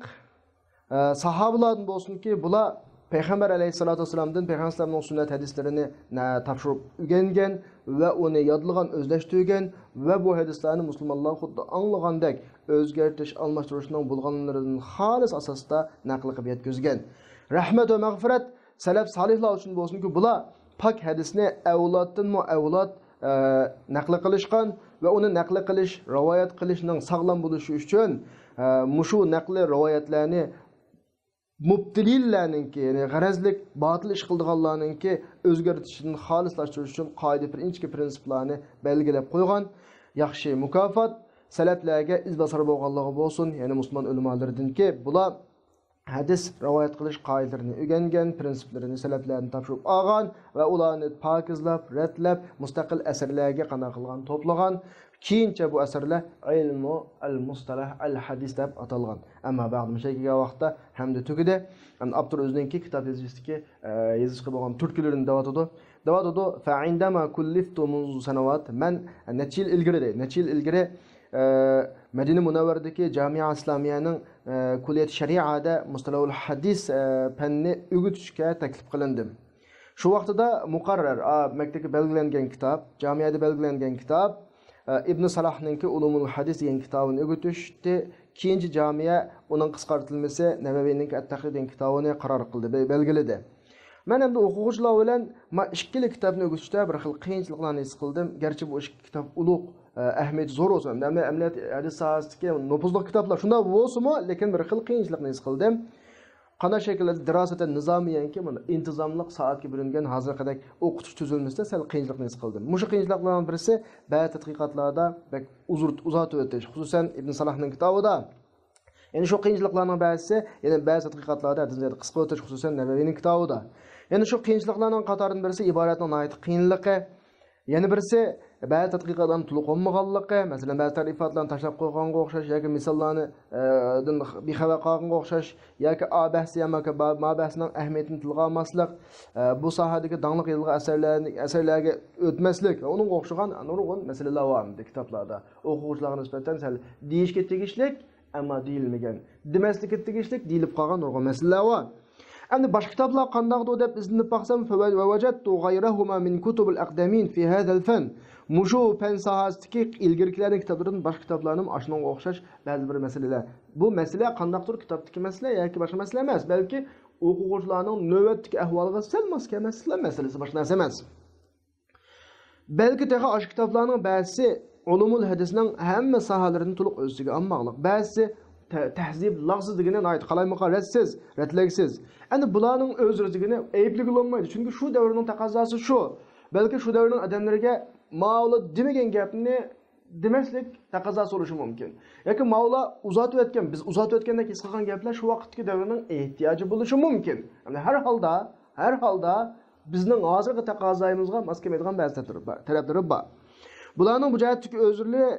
ئە، ساھابىلاردىن بولسۇنكى، بۇلار پەيغەمبەر ئەلەيھىسسالاتۇ ۋەسسالامدىن، پەيغەمبەر ئەلەيھىسسالامنىڭ سۈننەت ھەدىسلىرىنى، نە، تاپشۇرۇپ ئۆگەنگەن ۋە ئۇنى يادلىغان، ئۆزلەشتۈرگەن ۋە بۇ ھەدىسلەرنى مۇسۇلمانلار خۇددى ئاڭلىغاندەك ئۆزگەرتىش، ئالماشتۇرۇشنىڭ بولغانلىرىدىن خالىس ئاساستا نەقىل قىلىپ يەتكۈزگەن. رەھمەت ۋە مەغپىرەت سەلەف سالىھلار ئۈچۈن بولسۇنكى، بۇلار پاك ھەدىسنى ئەۋلادتىنمۇ ئەۋلاد، ئە، نەقلى قىلىشقان ۋە ئۇنى نەقلى قىلىش، رىۋايەت قىلىشنىڭ ساغلام بولۇشى ئۈچۈن، ئە، مۇشۇ نەقلى رىۋايەتلەرنى مۇبتىلىنلارنىڭكى، يەنى غەرەزلىك، باتىل ئىش قىلىدىغانلارنىڭكى ئۆزگەرتىشىدىن خالىسلاشتۇرۇش ئۈچۈن قائىدە، پرىنسىپ، پرىنسىپلارنى بەلگىلەپ قويغان. ياخشى مۇكاپات سەلەپلەرگە ئىزباسار بولغانلىقى بولسۇن، يەنى مۇسۇلمان ئۆلىمالىرىدىنكى، بۇلار ھەدىس رىۋايەت قىلىش قائىدىلىرىنى ئۆگەنگەن، پىرىنسىپلىرىنى سەلەپلەردىن تاپشۇرۇپ ئالغان ۋە ئۇلارنى پاكىزلاپ، رەتلەپ، مۇستەقىل ئەسەرلەرگە قانداق قىلغان، توپلىغان. كېيىنچە بۇ ئەسەرلەر ئىلمۇ ئەل مۇستەلەھ ئەل ھەدىس دەپ ئاتالغان. ئەمما بەغدىمۇشەگىگە ۋاقىتتا ھەمدە تۈگىدى. ئەمدى ئاپتور ئۆزىنىڭكى كىتاب يېزىشتىكى، ئە، يېزىشقا بولغان تۈرتكىلىرىنى دەۋاتىدۇ. دەۋاتىدۇ، فەئىندەما كۇللىفتۇ مۇنزۇ سەنەۋات. مەن نەچچە يىل ئىلگىرى، دەي، نەچچە يىل ئىلگىرى، ئە، مەدىنە مۇنەۋۋەردىكى جامىئە ئىسلامىيەنىڭ، ئە، كۇللىيەت شەرىئەدە مۇستەلەھۇل ھەدىس، ئە، پەننى ئۆگىتىشكە تەكلىپ قىلىندىم. شۇ ۋاقتىدا مۇقەررەر، ئا، مەكتەپكە بەلگىلەنگەن كىتاب، جامىئەدە بەلگىلەنگەن كىتاب، ئە، ئىبن سالاھنىڭكى ئۇلۇمۇل ھەدىس دېگەن كىتابىنى ئۆگىتىشتى. كېيىنچە جامىئە ئۇنىڭ قىسقارتىلمىسى نەۋەۋىينىڭكى ئەت-تەقرىب دېگەن كىتابىنى قارار قىلدى، بە-، بەلگىلىدى. مەن ئەمدى ئوقۇغۇچىلار بىلەن ما ئىككىلا كىتابنى ئۆگىتىشتە بىر خىل قىيىنچىلىقلارنى ھېس قىلدىم. گەرچە بۇ ئىككى كىتاب ئۇلۇغ، ئە، ئەھمىيىتى زور بولسىمۇ، ئەمدى ئەمەلىيەت ھەدىس ساھەسىدىكى نوپۇزلۇق كىتابلار شۇنداق بولسىمۇ، لېكىن بىر خىل قىيىنچىلىقنى ھېس قىلدىم. قانداق شەكىلدە دىراسەتەن نىزامىيەنكى مانا ئىنتىزاملىق سائەتكە بۆلۈنگەن ھازىرقىدەك ئوقۇتۇش تۈزۈلمىسىدە سەل قىيىنچىلىقنى ھېس قىلدىم. مۇشۇ قىيىنچىلىقلارنىڭ بىرسى بەزى تەتقىقاتلاردا بەك ئۇزۇرت-، ئۇزارتىۋېتىش، خۇسۇسەن ئىبن سالاھنىڭ كىتابىدا. يەنە شۇ قىيىنچىلىقلارنىڭ بەزىسى، يەنە بەزى تەتقىقاتلاردا ھەددىدىن زىيادە قىسقىۋېتىش، خۇسۇسەن نەۋەۋىنىڭ كىتابىدا. يەنە شۇ قىيىنچىلىقلارنىڭ قاتارىدىن بىرسى ئىبارەتنىڭ ناھايىتى قىيىنلىقى. يەنە بىرسى بەزى تەتقىقاتلارنىڭ تولۇق بولمىغانلىقى، مەسىلەن، بەزى تەرىپاتلارنى تاشلاپ قويغانغا ئوخشاش ياكى مىساللارنى، ئە، دىن بىخەۋەر قالغانغا ئوخشاش ياكى ئا بەھسى يا ماكا-، با-، ما بەھسىنىڭ ئەھمىيىتىنى تىلغا ئالماسلىق، ئە، بۇ ساھەدىكى داڭلىق يازغان ئەسەرلەرنى، ئەسەرلەرگە ئۆتمەسلىك ۋە ئۇنىڭغا ئوخشىغان نۇرغۇن مەسىلىلەر بار ئەمدى كىتابلاردا. ئوقۇغۇچىلارغا نىسبەتەن سەل دېيىشكە تېگىشلىك، ئەمما دېيىلمىگەن، دېمەسلىككە تېگىشلىك، دېيىلىپ قالغان نۇرغۇن مەسىلىلەر بار. ئەمدى باشقا كىتابلار قانداقدۇ دەپ ئىزدىنىپ باقسام، فەۋە-، ووجدتۇ غەيرەھۇما مىن كۇتۇبىل ئەقدەمىن فى ھەزەل فەن. مۇشۇ پەن ساھەسىدىكى ئىلگىرىكىلەرنىڭ كىتابلىرىدىن باشقا كىتابلارنىمۇ ئاشۇنىڭغا ئوخشاش بەزى بىر مەسىلىلەر. بۇ مەسىلە قانداقتۇر كىتابتىكى مەسىلە ياكى باشقا مەسىلە ئەمەس، بەلكى ئوقۇغۇچىلارنىڭ نۆۋەتتىكى ئەھۋالىغا سەل ماس كەلمەسلىكلەر مەسىلىسى، باشقا نەرسە ئەمەس. بەلكى تېخى ئاشۇ كىتابلارنىڭ بەزىسى ئۇلۇمۇل ھەدىسنىڭ ھەممە ساھەلىرىنى تولۇق ئۆز ئىچىگە ئالماقلىق. بەزىسى تە-، تەھزىب، لاغزى دېگىنى ناھايىتى قالايمىقان، رەتسىز، رەتلەكسىز. ئەمدى بۇلارنىڭ ئۆزلىرى دېگىنى ئەيىبلىگىلى بولمايدۇ. چۈنكى شۇ دەۋرنىڭ تەقەززاسى شۇ. بەلكى شۇ دەۋرنىڭ ئادەملىرىگە ماۋۇلار دېمىگەن گەپنى دېمەسلىك تەقەززاسى بولۇشى مۇمكىن. ياكى ماۋۇلار ئۇزارتىۋەتكەن، بىز ئۇزارتىۋەتكەندەك ھېس قىلغان گەپلەر شۇ ۋاقىتتىكى دەۋرنىڭ ئېھتىياجى بولۇشى مۇمكىن. يەنى ھەر ھالدا، ھەر ھالدا بىزنىڭ ھازىرقى تەقەززايىمىزغا ماس كەلمەيدىغان بەزى تەرەپلىرى بار، تەرەپلىرى بار. بۇلارنىڭ بۇ جەھەتتىكى ئۆزرىلىرى،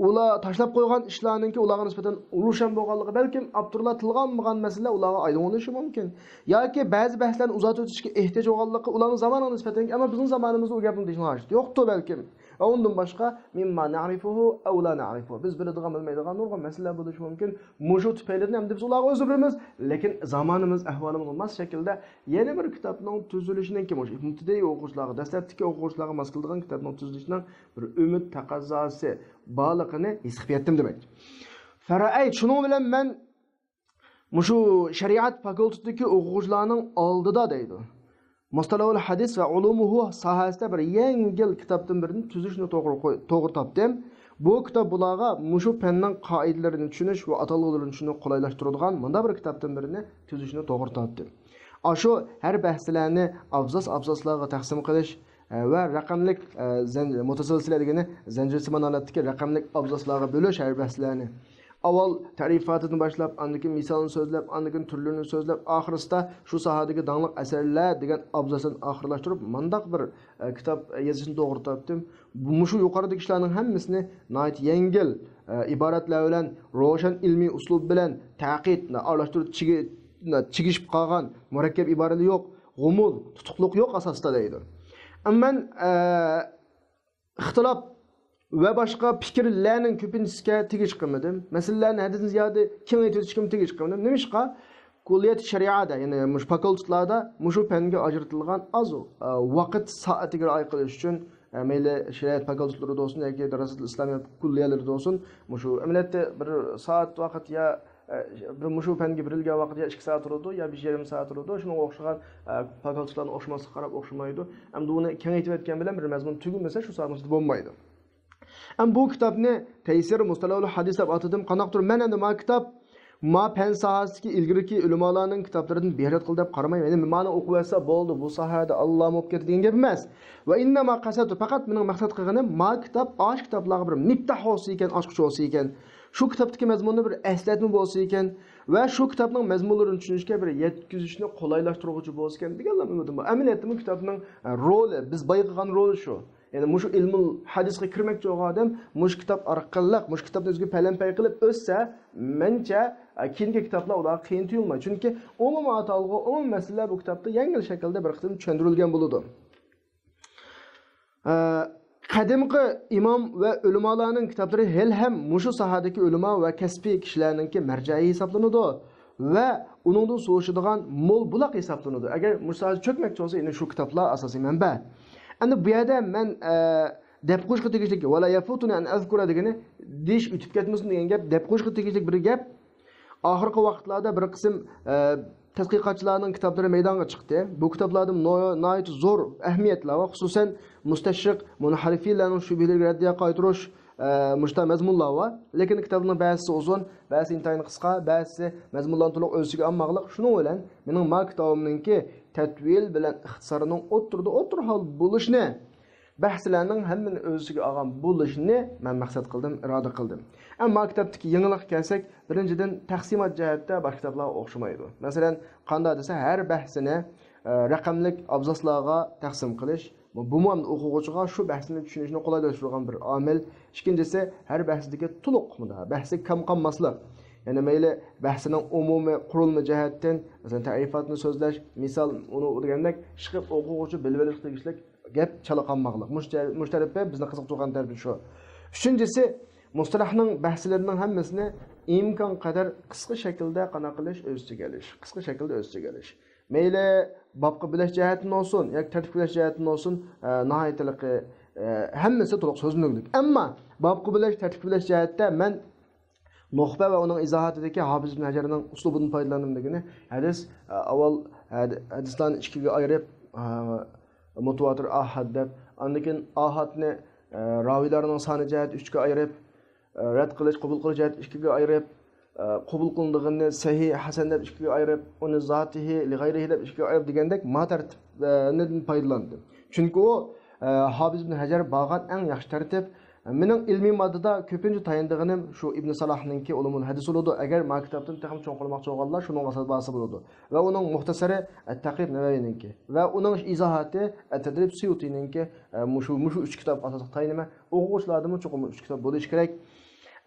ئۇلار تاشلاپ قويغان ئىشلارنىڭكى ئۇلارغا نىسبەتەن روشەن بولغانلىقى، بەلكىم ئاپتورلار تىلغا ئالمىغان مەسىلىلەر ئۇلارغا ئايدىڭ بولۇشى مۇمكىن. ياكى بەزى بەھسلەرنى ئۇزارتىۋېتىشكە ئېھتىياج بولغانلىقى، ئۇلارنىڭ زامانىغا نىسبەتەن، ئەمما بىزنىڭ زامانىمىزدا ئۇ گەپنىڭ دېيىشنىڭ ھاجىتى يوقتۇ بەلكىم. ۋە ئۇندىن باشقا، مىمما نەئرىفۇھۇ ئەۋ لا نەئرىفۇ، بىز بىلىدىغان، بىلمەيدىغان نۇرغۇن مەسىلىلەر بولۇشى مۇمكىن. مۇشۇ تۈپەيلىدىن ئەمدى بىز ئۇلارغا ئۆزرە بېرىمىز، لېكىن زامانىمىز ئەھۋالىمىزغا ماس شەكىلدە يەنە بىر كىتابنىڭ تۈزۈلۈشىنىڭكى، مۇشۇ ئىبتىدائىي ئوقۇغۇچىلارغا، دەسلەپتىكى ئوقۇغۇچىلارغا ماس كېلىدىغان كىتابنىڭ تۈزۈلۈشىنىڭ بىر ئۈمىد تەقەززاسى بارلىقىنى ھېس قىلىپ يەتتىم دېمەكچى. فەرەئەيت، شۇنىڭ بىلەن مەن مۇشۇ شەرىئەت فاكۇلتېتىدىكى ئوقۇغۇچىلارنىڭ ئالدىدا دەيدۇ. مۇستەلاھۇل ھەدىس ۋە ئۇلۇمۇھۇ ساھەسىدە بىر يەڭگىل كىتابتىن بىرنى تۈزۈشنى توغرا قوي-، توغرا تاپتىم. بۇ كىتاب بۇلارغا مۇشۇ پەننىڭ قائىدىلىرىنى چۈشىنىش ۋە ئاتالغۇلىرىنى چۈشىنىشنى قولايلاشتۇرىدىغان مۇنداق بىر كىتابتىن بىرنى تۈزۈشنى توغرا تاپتىم. ئاشۇ ھەر بەھسلەرنى ئابزاس-ئابزاسلارغا تەقسىم قىلىش، ئە، ۋە رەقەملىك، ئە، زەن-، مۇتەسەلسىلە دېگىنى زەنجىرسىمان ھالەتتىكى رەقەملىك ئابزاسلارغا بۆلۈش ھەر بەھسلەرنى. ئاۋۋال تەرىپاتىدىن باشلاپ، ئاندىن كېيىن مىسالنى سۆزلەپ، ئاندىن كېيىن تۈرلىرىنى سۆزلەپ، ئاخىرسىدا شۇ ساھەدىكى داڭلىق ئەسەرلەر دېگەن ئابزاسنى ئاخىرلاشتۇرۇپ، مانداق بىر، ئە، كىتاب يېزىشنى توغرا تاپتىم. بۇ، مۇشۇ يۇقىرىدىكى ئىشلارنىڭ ھەممىسىنى ناھايىتى يەڭگىل، ئە، ئىبارەتلەر بىلەن، روشەن ئىلمىي ئۇسلۇب بىلەن، تەقىيت ئارىلاشتۇرۇپ چىگى-، چىگىشىپ قالغان مۇرەككەپ ئىبارىلەر يوق، غۇمۇل، تۇتۇقلۇق يوق ئاساستا دەيدۇ. ئەمما مەن، ئە، ئىختىلاپ ۋە باشقا پىكىرلەرنىڭ كۆپىنچىسىگە تېگىش قىلمىدىم. مەسىلىلەرنى ھەددىدىن زىيادە كېڭەيتىۋېتىشكىمۇ تېگىش قىلمىدىم. نېمىشقا؟ كۇللىيەت شەرىئەدە، يەنى مۇشۇ فاكۇلتېتلاردا مۇشۇ پەنگە ئاجرىتىلغان ئاز، ئا، ۋاقىت سائىتىگە رىئايە قىلىش ئۈچۈن، ئا، مەيلى شەرىئەت فاكۇلتېتلىرىدا بولسۇن ياكى دىراسەتۇل ئىسلامىيە كۇللىيەلىرىدە بولسۇن، مۇشۇ ئەمەلىيەتتە بىر سائەت ۋاقىت يا ئە، بىر مۇشۇ پەنگە بېرىلگەن ۋاقىت يا ئىككى سائەت بولىدۇ، يا بىر يېرىم سائەت بولىدۇ. شۇنىڭغا ئوخشىغان، ئە، فاكۇلتېتلارنىڭ ئوخشىماسلىقىغا قاراپ ئوخشىمايدۇ. ئەمدى ئۇنى كېڭەيتىۋەتكەن بىلەن بىر مەزمۇن تۈگىمىسە، شۇ سائەتنىڭ ئىچىدە بولمايدۇ. ئەمما بۇ كىتابنى تەيسىر مۇستەلەھۇل ھەدىس دەپ ئاتىدىم. قانداقتۇر مەن ئەمدى ما كىتاب، ما پەن ساھەسىدىكى ئىلگىرىكى ئۆلىمالارنىڭ كىتابلىرىدىن بىر رەت قىل دەپ قارىمايمەن. يەنى مانا ئوقۇۋەتسە بولدى، بۇ ساھەدە ئاللامە بولۇپ كەتتى دېگەن گەپ ئەمەس. ۋە ئىننەما قەسەتتۇ، پەقەت مېنىڭ مەقسەت قىلغىنىم، ما كىتاب ئاشۇ كىتابلارغا بىر مىپتاھ بولسا ئىكەن، ئاچقۇچ بولسا ئىكەن. شۇ كىتابتىكى مەزمۇننى بىر ئەسلەتمە بولسا ئىكەن ۋە شۇ كىتابنىڭ مەزمۇنلىرىنى چۈشىنىشكە بىر يەتكۈزۈشنى قولايلاشتۇرغۇچى بولسا ئىكەن دېگەنلا ئۈمىدىم بار. ئەمەلىيەتتىمۇ كىتابنىڭ، ئە، رولى، بىز بايقىغان رولى شۇ. يەنى مۇشۇ ئىلمۇل ھەدىسقا كىرمەكچى بولغان ئادەم مۇشۇ كىتاب ئارقىلىق، مۇشۇ كىتابنى ئۆزىگە پەلەمپەي قىلىپ ئۆتسە، مەنچە، ئە، كېيىنكى كىتابلار ئۇلارغا قىيىن تۇيۇلمايدۇ. چۈنكى ئومۇمىي ئاتالغۇ، ئومۇمىي مەسىلىلەر بۇ كىتابتا يەڭگىل شەكىلدە بىر قېتىم چۈشەندۈرۈلگەن بولىدۇ. ئە، قەدىمكى ئىمام ۋە ئۆلىمالارنىڭ كىتابلىرى ھېلىھەم مۇشۇ ساھەدىكى ئۆلىما ۋە كەسپىي كىشىلەرنىڭكى مەرجەئى ھېسابلىنىدۇ ۋە ئۇنىڭدىن سۇ ئىچىدىغان مول بۇلاق ھېسابلىنىدۇ. ئەگەر مۇشۇ ساھەدە چۆكمەكچى بولسا، يەنە شۇ كىتابلار ئاساسىي مەنبە. ئەمدى بۇ يەردە مەن، ئە، دەپ قويۇشقا تېگىشلىك، «ۋەلا يەفۇتۇنى ئەن ئەزكۇرە» دېگىنى، دېيىش ئۆتۈپ كەتمىسۇن دېگەن گەپ، دەپ قويۇشقا تېگىشلىك بىر گەپ. ئاخىرقى ۋاقىتلاردا بىر قىسىم، ئە، تەتقىقاتچىلارنىڭ كىتابلىرى مەيدانغا چىقتى. بۇ كىتابلاردا نو-، ناھايىتى زور ئەھمىيەتلەر بار. خۇسۇسەن، مۇستەشرىق، مۇنھەرىفىيلەرنىڭ شۈبھىلىرىگە رەددىيە قايتۇرۇش، ئە، مۇشۇنداق مەزمۇنلار بار. لېكىن كىتابنىڭ بەزىسى ئۇزۇن، بەزىسى ئىنتايىن قىسقا، بەزىسى مەزمۇنلارنى تولۇق ئۆز ئىچىگە ئالماقلىق. شۇنىڭ بىلەن مېنىڭ ما كىتابىمنىڭكى تەتۋىل بىلەن ئىختىسارنىڭ ئوتتۇرىدا ئوتتۇرا ھال بولۇشىنى بەھسلەرنىڭ ھەممىنى ئۆز ئىچىگە ئالغان بولۇشىنى مەن مەقسەت قىلدىم، ئىرادە قىلدىم. ئەمما كىتابتىكى يېڭىلىققا كەلسەك، بىرىنچىدىن، تەقسىمات جەھەتتە باشقا كىتابلارغا ئوخشىمايدۇ. مەسىلەن، قانداق دېسە، ھەر بەھسىنى، ئە، رەقەملىك ئابزاسلارغا تەقسىم قىلىش، بۇمۇ ھەم ئوقۇغۇچىغا شۇ بەھسنى چۈشىنىشنى قولايلاشتۇرىدىغان بىر ئامىل. ئىككىنچىسى، ھەر بەھسىدىكى تولۇق، بەھسى كەم قالماسلىق. يەنى مەيلى بەھسنىڭ ئومۇمىي قۇرۇلما جەھەتتىن، مەسىلەن، تەرىپاتنى سۆزلەش، مىسال، ئۇنى دېگەندەك، ئىشقىلىپ ئوقۇغۇچى بىلىۋېلىشقا تېگىشلىك گەپ چالا قالماقلىق. مۇشۇ جە-، مۇشۇ تەرىپى بىزنى قىزىقتۇرغان تەرىپى شۇ. ئۈچىنچىسى، مۇستەلاھنىڭ بەھسلىرىنىڭ ھەممىسىنى ئىمكان قەدەر قىسقا شەكىلدە قانداق قىلىش، ئۆز ئىچىگە ئېلىش. قىسقا شەكىلدە ئۆز ئىچىگە ئېلىش. مەيلى بابقا بۆلەش جەھەتتىن بولسۇن ياكى تەرتىپكە بۆلەش جەھەتتىن بولسۇن، ئە، ناھايىتى ھېلىقى، ئە، ھەممىسى تولۇق سۆزلىنىگلىك. ئەمما بابقا بۆلەش، تەرتىپكە بۆلەش جەھەتتە مەن نۇخبە ۋە ئۇنىڭ ئىزاھاتىدىكى ھاپىز ئىبن ھەجەرنىڭ ئۇسلۇبىدىن پايدىلاندىم دېگىنى، ھەدىس، ئە، ئاۋۋال ھەد-، ھەدىسلەرنى ئىككىگە ئايرىپ، ئە، مۇتىۋاتىر، ئاھاد دەپ، ئاندىن كېيىن ئاھادنى، ئە، راۋىيلارنىڭ سانى جەھەتتە ئۈچكە ئايرىپ، ئە، رەت قىلىش، قوبۇل قىلىش جەھەتتە ئىككىگە ئايرىپ، ئە، قوبۇل قىلىنىدىغىنىنى سەھىھ، ھەسەن دەپ ئىككىگە ئايرىپ، ئۇنى زاتىھى، لىغەيرىھى دەپ ئىككىگە ئايرىپ دېگەندەك ما تەرتىپتىن پايدىلاندىم. چۈنكى ئۇ، ئە، ھاپىز ئىبن ھەجەر بارغان ئەڭ ياخشى تەرتىپ. مېنىڭ ئىلمىي ماددىدا كۆپىنچە تايىنىدىغىنىم شۇ ئىبن سالاھنىڭكى ئۇلۇمۇل ھەدىس بولىدۇ. ئەگەر ما كىتابتىن تېخىمۇ چوڭقۇر بولماقچى بولغانلار شۇنىڭغا بارسا بولىدۇ. ۋە ئۇنىڭ مۇختەسەرى ئەت-تەقرىب نەۋەۋىنىڭكى ۋە ئۇنىڭ ئىزاھاتى ئەت-تەدرىب سۇيۇتىنىڭكى، ئە، مۇشۇ، مۇشۇ ئۈچ كىتاب ئاساسلىق تايىنىمەن. ئوقۇغۇچىلاردىمۇ چوقۇم ئۈچ كىتاب بولۇشى كېرەك.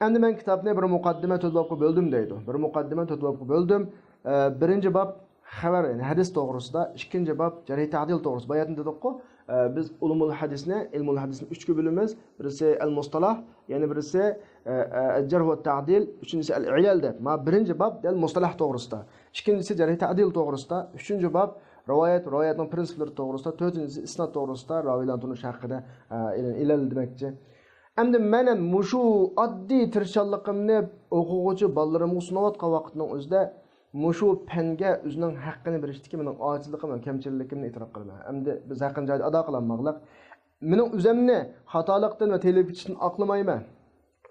ئەمدى مەن كىتابنى بىر مۇقەددىمە، تۆت بابقا بۆلدۈم دەيدۇ. بىر مۇقەددىمە، تۆت بابقا بۆلدۈم. ئە، بىرىنچى باب خەۋەر، يەنى ھەدىس توغرىسىدا، ئىككىنچى باب جەرھ تەدىل توغرىسىدا. باياتىن دېدۇققۇ، ئە، بىز ئۇلۇمۇل ھەدىسنى، ئىلمۇل ھەدىسنى ئۈچكە بۆلىمىز. بىرسى ئەل مۇستالاھ، يەنە بىرسى، ئە، ئە، جەرھ ۋە تەدىل، ئۈچىنچىسى ئەل ئىلەل دەپ. ما بىرىنچى باب دەل مۇستالاھ توغرىسىدا. ئىككىنچىسى جەرھ تەدىل توغرىسىدا. ئۈچىنچى باب رىۋايەت، رىۋايەتنىڭ پرىنسىپلىرى توغرىسىدا. تۆتىنچىسى ئىسناد توغرىسىدا، راۋىيلارنى تونۇش ھەققىدە، ئە، ئىلەل، ئىلەل دېمەكچى. ئەمدى مەن مۇشۇ ئاددىي تىرىشچانلىقىمنى ئوقۇغۇچى بالىلىرىمغا سۇنۇۋاتقان ۋاقىتنىڭ ئۆزىدە مۇشۇ پەنگە ئۆزىنىڭ ھەققىنى بېرىشتىكى مېنىڭ ئاجىزلىقىم ۋە كەمچىلىكىمنى ئېتىراپ قىلىمەن. ئەمدى بىز ھەققىنى جايىدا ئادا قىلالماقلىق. مېنىڭ ئۆزۈمنى خاتالىقتىن ۋە تېيىلىپ كېتىشتىن ئاقلىمايمەن.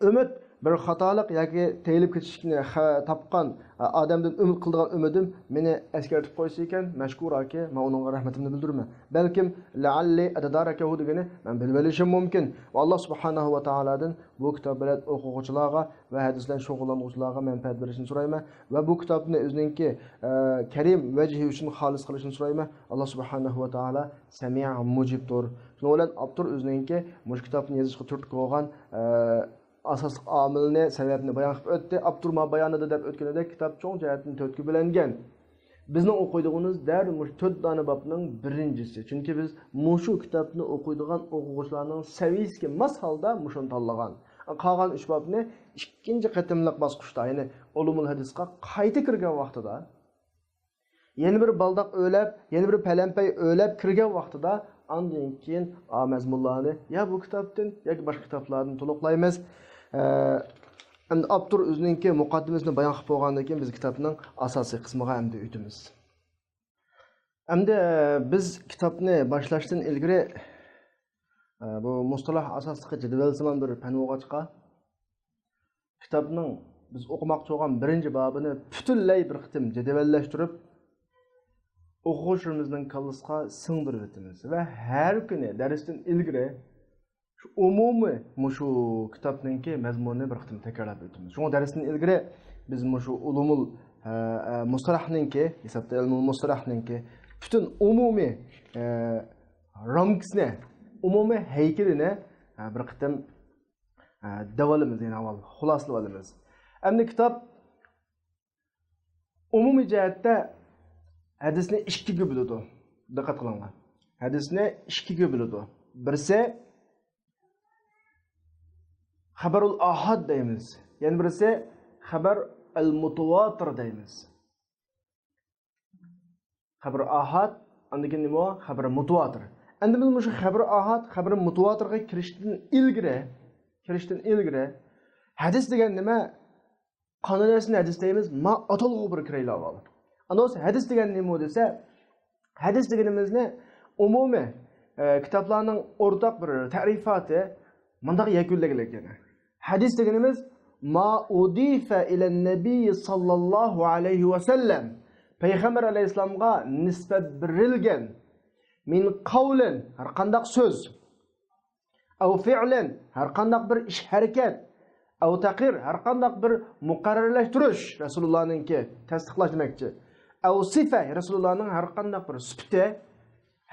ئۈمىد بىر خاتالىق ياكى تېيىلىپ كېتىشنى خە-، تاپقان ئادەمدىن ئۈمىد قىلىدىغان ئۈمىدىم مېنى ئەسكەرتىپ قويسا ئىكەن، مەشكۇراكى، مەن ئۇنىڭغا رەھمىتىمنى بىلدۈرىمەن. بەلكىم، لەئەللى ئەتەدارەكەھۇ دېگىنى مەن بىلىۋېلىشىم مۇمكىن. ۋە ئاللا سۇبھانەھۇ ۋە تائالادىن بۇ كىتاب بىلەن ئوقۇغۇچىلارغا ۋە ھەدىس بىلەن شۇغۇللانغۇچىلارغا مەنپەئەت بېرىشىنى سورايمەن. ۋە بۇ كىتابنى ئۆزىنىڭكى، ئە، كەرىم ۋەجھى ئۈچۈن خالىس قىلىشىنى سورايمەن. ئاللا سۇبھانەھۇ ۋە تائالا سەمىئ مۇجىبتۇر. شۇنىڭ بىلەن ئاپتور ئۆزىنىڭكى مۇشۇ كىتابنى يېزىشقا تۈرتكە بولغان، ئە، ئاساسلىق ئامىلنى، سەۋەبنى بايان قىلىپ ئۆتتى. ئاپتور ما بايانىدا دەپ ئۆتكىنىدەك، كىتاب چوڭ جەھەتتىن تۆتكە بۆلۈنگەن. بىزنىڭ ئوقۇيدىغىنىمىز دەل مۇشۇ تۆت دانە بابنىڭ بىرىنچىسى. چۈنكى بىز مۇشۇ كىتابنى ئوقۇيدىغان ئوقۇغۇچىلارنىڭ سەۋىيىسىگە ماس ھالدا مۇشۇنى تاللىغان. قالغان ئۈچ بابنى ئىككىنچى قېتىملىق باسقۇچتا، يەنى ئۇلۇمۇل ھەدىسقا قايتا كىرگەن ۋاقتىدا، يەنە بىر بالداق ئۆلەپ، يەنە بىر پەلەمپەي ئۆلەپ كىرگەن ۋاقتىدا، ئاندىن كېيىن ئا مەزمۇنلارنى يا بۇ كىتابتىن ياكى باشقا كىتابلاردىن تولۇقلايمىز. ئە، ئەمدى ئاپتور ئۆزىنىڭكى مۇقەددىمىسىنى بايان قىلىپ بولغاندىن كېيىن، بىز كىتابنىڭ ئاساسىي قىسمىغا ئەمدى ئۆتىمىز. ئەمدى، ئە، بىز كىتابنى باشلاشتىن ئىلگىرى، ئە، بۇ مۇستالاھ ئاساسلىقى جەدۋەلسىمان بىر پەن بولغاچقا، كىتابنىڭ بىز ئوقۇماقچى بولغان بىرىنچى بابىنى پۈتۈنلەي بىر قېتىم جەدۋەللەشتۈرۈپ، ئوقۇغۇچىلىرىمىزنىڭ كاللىسىغا سىڭدۈرۈۋېتىمىز ۋە ھەر كۈنى دەرستىن ئىلگىرى ئومۇمىي مۇشۇ كىتابنىڭكى مەزمۇنىنى بىر قېتىم تەكرارلاپ ئۆتىمىز. شۇڭا دەرستىن ئىلگىرى بىز مۇشۇ ئۇلۇمۇل، ئە، ئە، مۇستەلەھنىڭكى، ھېسابتا ئىلمۇل مۇستەلەھنىڭكى پۈتۈن ئومۇمىي، ئە، رامكىسىنى، ئومۇمىي ھەيكىلىنى، ئە، بىر قېتىم، ئە، دەۋالىمىز، يەنە ئاۋۋال خۇلاسىلىۋالىمىز. ئەمدى كىتاب ئومۇمىي جەھەتتە ھەدىسنى ئىككىگە بۆلىدۇ. دىققەت قىلىڭلار. ھەدىسنى ئىككىگە بۆلىدۇ. بىرسى خەبەرۇل ئاھاد دەيمىز. يەنە بىرسى خەبەر ئەل مۇتۇۋاتىر دەيمىز. خەبەر ئاھاد، ئاندىن كېيىن نېمە؟ خەبەر مۇتۇۋاتىر. ئەمدى بىز مۇشۇ خەبەر ئاھاد، خەبەر مۇتۇۋاتىرغا كىرىشتىن ئىلگىرى، كىرىشتىن ئىلگىرى ھەدىس دېگەن نېمە؟ قانداق نەرسىنى ھەدىس دەيمىز؟ ما ئاتالغۇغا بىر كىرەيلى ئاۋۋال. ئاندىن ھەدىس دېگەن نېمە دېسە، ھەدىس دېگىنىمىزنى ئومۇمىي، ئە، كىتابلارنىڭ ئورتاق بىر تەرىپاتى مۇنداق يەكۈنلەنگەن. ھەدىس دېگىنىمىز ما ئۇدىفە ئىلەن نەبىي ساللاللاھۇ ئەلەيھى ۋەسەللەم، پەيغەمبەر ئەلەيھىسسالامغا نىسبەت بېرىلگەن، مىن قەۋلىن، ھەر قانداق سۆز، ئەۋ فىئلىن، ھەر قانداق بىر ئىش ھەرىكەت، ئەۋ تەقرىر، ھەر قانداق بىر مۇقەررەرلەشتۈرۈش، رەسۇلۇللانىڭكى تەستىقلاش دېمەكچى، ئەۋ سىفە، رەسۇلۇللانىڭ ھەر قانداق بىر سۈپىتى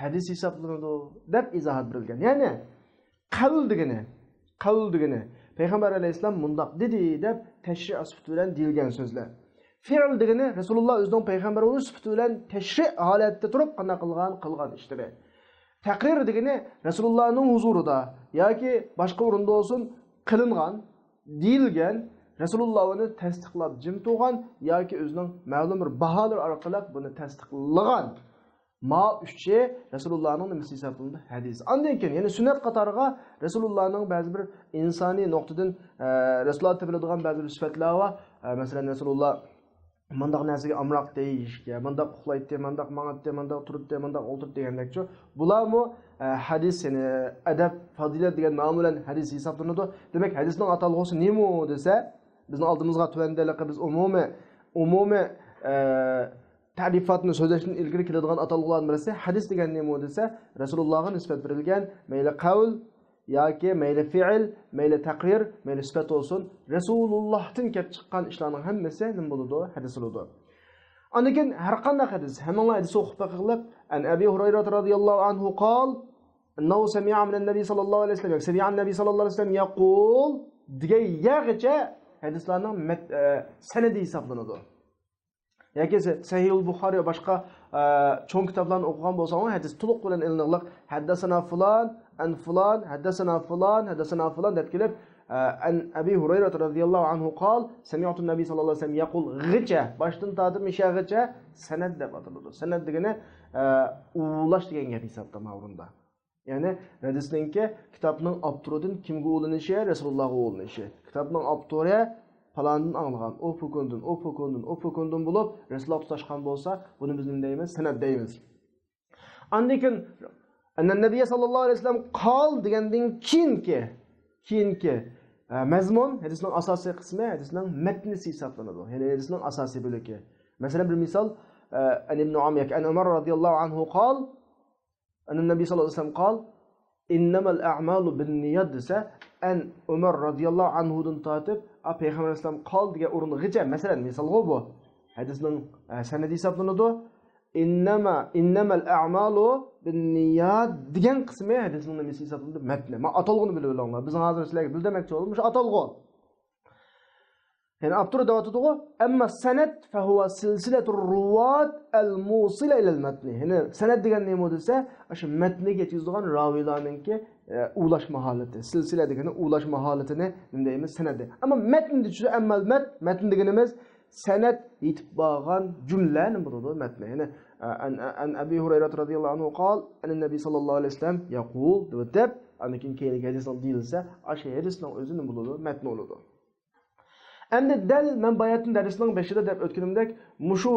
ھەدىس ھېسابلىنىدۇ دەپ ئىزاھات بېرىلگەن. يەنى قەۋل دېگىنى، قەۋل دېگىنى پەيغەمبەر ئەلەيھىسسالام مۇنداق دېدى دەپ تەشرىئ سۈپىتى بىلەن دېيىلگەن سۆزلەر. فىئل دېگىنى رەسۇلۇللا ئۆزىنىڭ پەيغەمبەر بولۇش سۈپىتى بىلەن تەشرىئ ھالەتتە تۇرۇپ قانداق قىلغان، قىلغان ئىشلىرى. تەقرىر دېگىنى رەسۇلۇللانىڭ ھۇزۇرىدا ياكى باشقا ئورۇندا بولسۇن قىلىنغان، دېيىلگەن، رەسۇلۇللا ئۇنى تەستىقلاپ جىم تۇرغان ياكى ئۆزىنىڭ مەلۇم بىر باھالىرى ئارقىلىق بۇنى تەستىقلىغان. ما ئۈچى رەسۇلۇللانىڭ نېمىسى ھېسابلىنىدۇ؟ ھەدىس. ئاندىن كېيىن يەنە سۈننەت قاتارىغا رەسۇلۇللانىڭ بەزى بىر ئىنسانىي نۇقتىدىن، ئە، رەسۇلۇللا تېپىلىدىغان بەزى بىر سۈپەتلەر بار. ئە، مەسىلەن، رەسۇلۇللا مۇنداق نەرسىگە ئامراق دېيىشكەن، مۇنداق ئۇخلايتتى، مۇنداق ماڭاتتى، مۇنداق تۇراتتى، مۇنداق ئولتۇراتتى دېگەندەكچۇ. بۇلارمۇ، ئە، ھەدىس، يەنى ئەدەب، پازىلەت دېگەن نامى بىلەن ھەدىس ھېسابلىنىدۇ. دېمەك، ھەدىسنىڭ ئاتالغۇسى نېمە دېسە، بىزنىڭ ئالدىمىزغا تۆۋەندە ھېلىقى بىز ئومۇمىي، ئومۇمىي، ئە، تەرىپاتنى سۆزلەشتىن ئىلگىرى كېلىدىغان ئاتالغۇلارنىڭ بىرسى ھەدىس دېگەن نېمە دېسە، رەسۇلۇللاغا نىسبەت بېرىلگەن مەيلى قەۋل ياكى مەيلى فېئىل، مەيلى تەقرىر، مەيلى سۈپەت بولسۇن، رەسۇلۇللاھتىن كەپ چىققان ئىشلارنىڭ ھەممىسى نېمە بولىدۇ؟ ھەدىس بولىدۇ. ئاندىن كېيىن ھەر قانداق ھەدىس، ھەممىڭلار ھەدىس ئوقۇپ بېقىڭلار. ئەن ئەبى ھۇرەيرە رەزىياللاھۇ ئەنھۇ قال، ئەننەھۇ سەمىئە مىنەن نەبىي سەللەللاھۇ ئەلەيھى ۋەسەللەم، ياكى سەمىئەن نەبىي سەللەللاھۇ ئەلەيھى ۋەسەللەم يەقۇل دېگەن يەرگىچە ھەدىسلارنىڭ مەت-، ئە، سەنىدى ھېسابلىنىدۇ. ياكى سە-، سەھىھۇل بۇخارى ۋە باشقا، ئە، چوڭ كىتابلارنى ئوقۇغان بولساڭلار، ھەدىس تولۇق بىلەن ئېلىنىغلىق، ھەددەسەنا فۇلان، ئەن فۇلان، ھەددەسەنا فۇلان، ھەددەسەنا فۇلان دەپ كېلىپ، ئە، ئەن ئەبى ھۇرەيرە رەزىياللاھۇ ئەنھۇ قال، سەمىئتۇ نەبىي سەللەللاھۇ ئەلەيھى ۋەسەللەم يەقۇل غىچە، باشتىن تارتىپ مىشەغىچە سەنەد دەپ ئاتىلىدۇ. سەنەد دېگىنى، ئە، ئۇۋۇلاش دېگەن گەپ ھېسابتا ماۋۇرۇندا. يەنى ھەدىسنىڭكى كىتابنىڭ ئاپتورىدىن كىمگە ئۇلىنىشى؟ رەسۇلۇللاغا ئۇلىنىشى. كىتابنىڭ ئاپتورى پالاندىن ئاڭلىغان، ئۇ پوكۇندىن، ئۇ پوكۇندىن، ئۇ پوكۇندىن بولۇپ رەسۇلۇللاغا تۇتاشقان بولسا، بۇنى بىز نېمە دەيمىز؟ سەنەد دەيمىز. ئاندىن كېيىن، ئەننەن نەبىيە ساللاللاھۇ ئەلەيھى ۋەسەللەم قال دېگەندىن كېيىنكى، كېيىنكى، ئە، مەزمۇن، ھەدىسنىڭ ئاساسىي قىسمى، ھەدىسنىڭ مەتنىسى ھېسابلىنىدۇ. يەنى ھەدىسنىڭ ئاساسىي بۆلىكى. مەسىلەن، بىر مىسال، ئە، ئەن ئىبنى ئۇمەر ياكى ئەن ئۆمەر رەزىياللاھۇ ئەنھۇ قال، ئەننەن نەبىي ساللاللاھۇ ئەلەيھى ۋەسەللەم قال، ئىننەمەل ئەئمالۇ بىننىيات دېسە، ئەن ئۆمەر رەزىياللاھۇ ئەنھۇدىن تارتىپ، ئا، پەيغەمبەر ئەلەيھىسسالام قال دېگەن ئورۇنغىچە، مەسىلەن، مىسالغۇ بۇ. ھەدىسنىڭ، ئە، سەنەدى ھېسابلىنىدۇ. ئىننەما، ئىننەمەل ئەئمالۇ بىننىيات دېگەن قىسمى ھەدىسنىڭ نېمىسى ھېسابلىنىدۇ؟ مەتنى. ما ئاتالغۇنى بىلىۋېلىڭلار. بىزنىڭ ھازىر سىلەرگە بىلدۈرمەكچى بولدۇم. مۇشۇ ئاتالغۇ. يەنى ئاپتور دەۋاتىدىغۇ، ئەمما سەنەد فەھۇۋە سىلسىلەتۇر رۇۋات ئەل مۇسىلە ئىلەل مەتنى. يەنى سەنەد دېگەن نېمە دېسە، ئاشۇ مەتنىگە يەتكۈزىدىغان راۋىلارنىڭكى، ئە، ئۇلاشما ھالىتى. سىلسىلە دېگىنى ئۇلاشما ھالىتىنى نېمە دەيمىز؟ سەنەد دەيمىز. ئەمما مەتن دېسە، ئەممەل مەت، مەتن دېگىنىمىز سەنەد يېتىپ بارغان جۈملە نېمە بولىدۇ؟ مەتن. يەنى، ئە، ئەن، ئەن ئەبى ھۇرەيرە رەزىياللاھۇ ئەنھۇ قال، ئەننەن نەبىي ساللاللاھۇ ئەلەيھى ۋەسەللەم يەقۇل دەۋېتىپ، ئاندىن كېيىن كېيىنكى ھەدىسنىڭ دېيىلسە، ئاشۇ ھەدىسنىڭ ئۆزى نېمە بولىدۇ؟ مەتن بولىدۇ. ئەمدى دەل مەن باياتىن دەرسنىڭ بېشىدا دەپ ئۆتكىنىمدەك، مۇشۇ،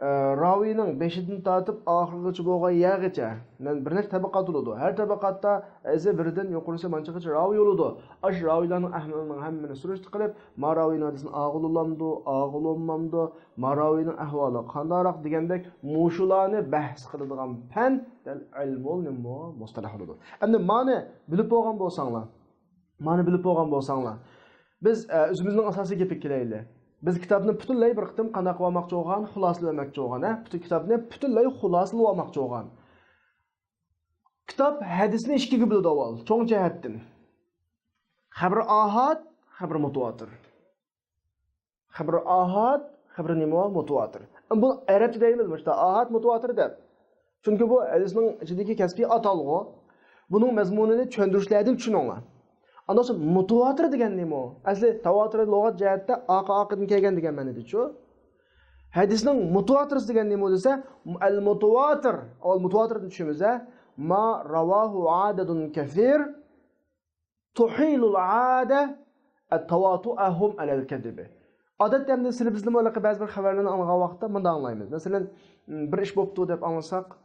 ئە، راۋىينىڭ بېشىدىن تارتىپ ئاخىرغىچە بولغان يەرگىچە مەن بىر نەچچە تەبەقات بولىدۇ. ھەر تەبەقاتتا ئەزى بىردىن يۇقىرىسى مانچىغىچە راۋىي بولىدۇ. ئاشۇ راۋىيلارنىڭ ئەھۋالىنىڭ ھەممىنى سۈرۈشتە قىلىپ، ما راۋىينىڭ ھەدىسىنى ئاغىلى ئۇلامدۇ، ئاغىلى ئۇلمامدۇ، ما راۋىينىڭ ئەھۋالى قانداقراق دېگەندەك، مۇشۇلارنى بەھس قىلىدىغان پەن دەل ئىلمۇل نېمە؟ مۇستەلەھ بولىدۇ. ئەمدى مانى بىلىپ بولغان بولساڭلار، مانى بىلىپ بولغان بولساڭلار، بىز، ئە، ئۆزىمىزنىڭ ئاساسىي گېپىگە كېلەيلى. بىز كىتابنى پۈتۈنلەي بىر قېتىم قانداق قىلىۋالماقچى بولغان، خۇلاسىلىۋەرمەكچى بولغان، ھە؟ پۈتۈن كىتابنى پۈتۈنلەي خۇلاسىلىۋالماقچى بولغان. كىتاب ھەدىسنى ئىككىگە بۆلىدۇ ئاۋۋال، چوڭ جەھەتتىن. خەبىرى ئاھاد، خەبىرى مۇتۇۋاتىر. خەبىرى ئاھاد، خەبىرى نېمە؟ مۇتۇۋاتىر. بۇ ئەرەبچە دەيمىز، مۇشۇنداق ئاھاد، مۇتۇۋاتىر دەپ. چۈنكى بۇ ھەدىسنىڭ ئىچىدىكى كەسپىي ئاتالغۇ. بۇنىڭ مەزمۇنىنى چۈشەندۈرۈشلەردىن چۈشىنىڭلار. ئاندىن سوڭ مۇتۇۋاتىر دېگەن نېمە ئۇ؟ ئەسلى تاۋاتۇر لۇغەت جەھەتتە ئاقا ئاقىدىن كەلگەن دېگەن مەنىدىچۇ. ھەدىسنىڭ مۇتۇۋاتىرسى دېگەن نېمە دېسە، ئەل مۇتۇۋاتىر. ئاۋۋال مۇتۇۋاتىردىن چۈشىمىز، ھە؟ ما راۋاھۇ ئادەدۇن كەسىر تۇھىلۇل ئادە ئەتتەۋاتۇئەھۇم ئەلەل كەزىبى. ئادەتتە ئەمدى سىلى بىزنىمۇ ھېلىقى بەزى بىر خەۋەرلەرنى ئاڭلىغان ۋاقىتتا مۇنداق ئاڭلايمىز. مەسىلەن، بىر ئىش بوپتۇ دەپ ئاڭلىساق،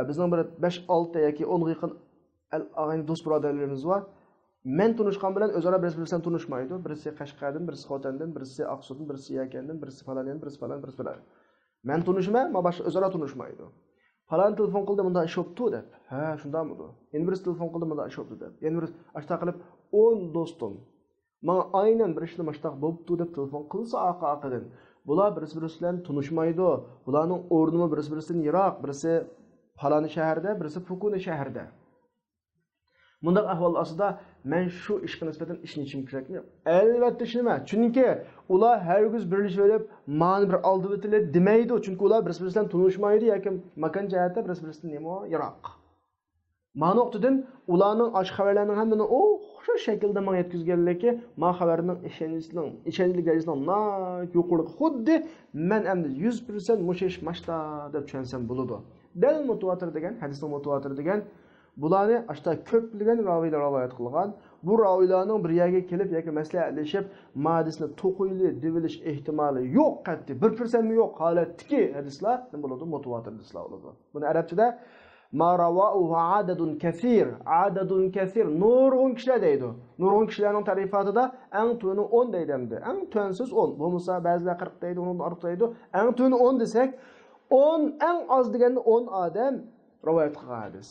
بىزنىڭ بىر بەش، ئالتە ياكى ئونغا يېقىن ئەل-، ئاغىنە، دوست-بۇرادەرلىرىمىز بار. مەن تونۇشقان بىلەن ئۆزئارا بىرسى بىرسى بىلەن تونۇشمايدۇ. بىرسى قەشقەردىن، بىرسى خوتەندىن، بىرسى ئاقسۇدىن، بىرسى يەكەندىن، بىرسى پالان يەردىن، بىرسى پالان، بىرسى پالان. مەن تونۇشىمەن، ما باشقا ئۆزئارا تونۇشمايدۇ. پالان تېلېفون قىلدى، مۇنداق ئىش بوپتۇ دەپ. ھە، شۇنداقمىدۇ؟ يەنە بىرسى تېلېفون قىلدى، مۇنداق ئىش بوپتۇ دەپ. يەنە بىر ئاشتاق قىلىپ، ئون دوستۇم ماڭا ئاينەن بىر ئىشنى ماشتاق بوپتۇ دەپ تېلېفون قىلسا ئارقا-ئارقىدىن، بۇلار بىرسى-بىرسى بىلەن تونۇشمايدۇ. بۇلارنىڭ ئورنىمۇ بىرسى-بىرسىدىن يىراق، بىرسى پالانى شەھەردە، بىرسى پۇكۇنى شەھەردە. مۇنداق ئەھۋال ئاستىدا مەن شۇ ئىشقا نىسبەتەن ئىشىنىشىم كېرەكمۇ؟ ئەلۋەتتە ئىشىنىمەن. چۈنكى ئۇلار ھەرگىز بىرلىشىۋېلىپ، مانى بىر ئالدىۋېتىلى دېمەيدۇ. چۈنكى ئۇلار بىرسى-بىرسى بىلەن تونۇشمايدۇ ياكى ماكان جەھەتتە بىرسى-بىرسىدىن نېمە يىراق. ما نۇقتىدىن ئۇلارنىڭ ئاشۇ خەۋەرلەرنىڭ ھەممىنى ئوخشاش شەكىلدە ماڭا يەتكۈزگەنلىكى، ما خەۋەرنىڭ ئىشەنچلىكنىڭ، ئىشەنچلىك دەرىجىسىنىڭ ناھايىتى يۇقىرىلىقى. خۇددى مەن ئەمدى يۈز پىرسەنت مۇشۇ ئىش ماشتا دەپ چۈشەنسەم بولىدۇ. دەل مۇتۇۋاتىر دېگەن، ھەدىسنىڭ مۇتۇۋاتىر دېگەن، بۇلارنى ئاشتا كۆپلىگەن راۋىيلار رىۋايەت قىلغان. بۇ راۋىيلارنىڭ بىر يەرگە كېلىپ ياكى مەسلىھەتلىشىپ، ما ھەدىسنى توقۇيلى دېۋېلىش ئېھتىمالى يوق، قەتئىي بىر پىرسەنتمۇ يوق ھالەتتىكى ھەدىسلار نېمە بولىدۇ؟ مۇتۇۋاتىر ھەدىسلار بولىدۇ. بۇنى ئەرەبچىدە ما راۋاھۇ ئادەدۇن كەسىر، ئادەدۇن كەسىر، نۇرغۇن كىشىلەر دەيدۇ. نۇرغۇن كىشىلەرنىڭ تەرىپاتىدا ئەڭ تۆۋىنى ئون دەيدۇ ئەمدى. ئەڭ تۆۋەنسىز ئون. بولمىسا بەزىلەر قىرىق دەيدۇ، ئۇنىڭدىن ئارتۇق دەيدۇ. ئەڭ تۆۋىنى ئون دېسەك، ئون ئەڭ ئاز دېگەندە ئون ئادەم رىۋايەت قىلغان ھەدىس.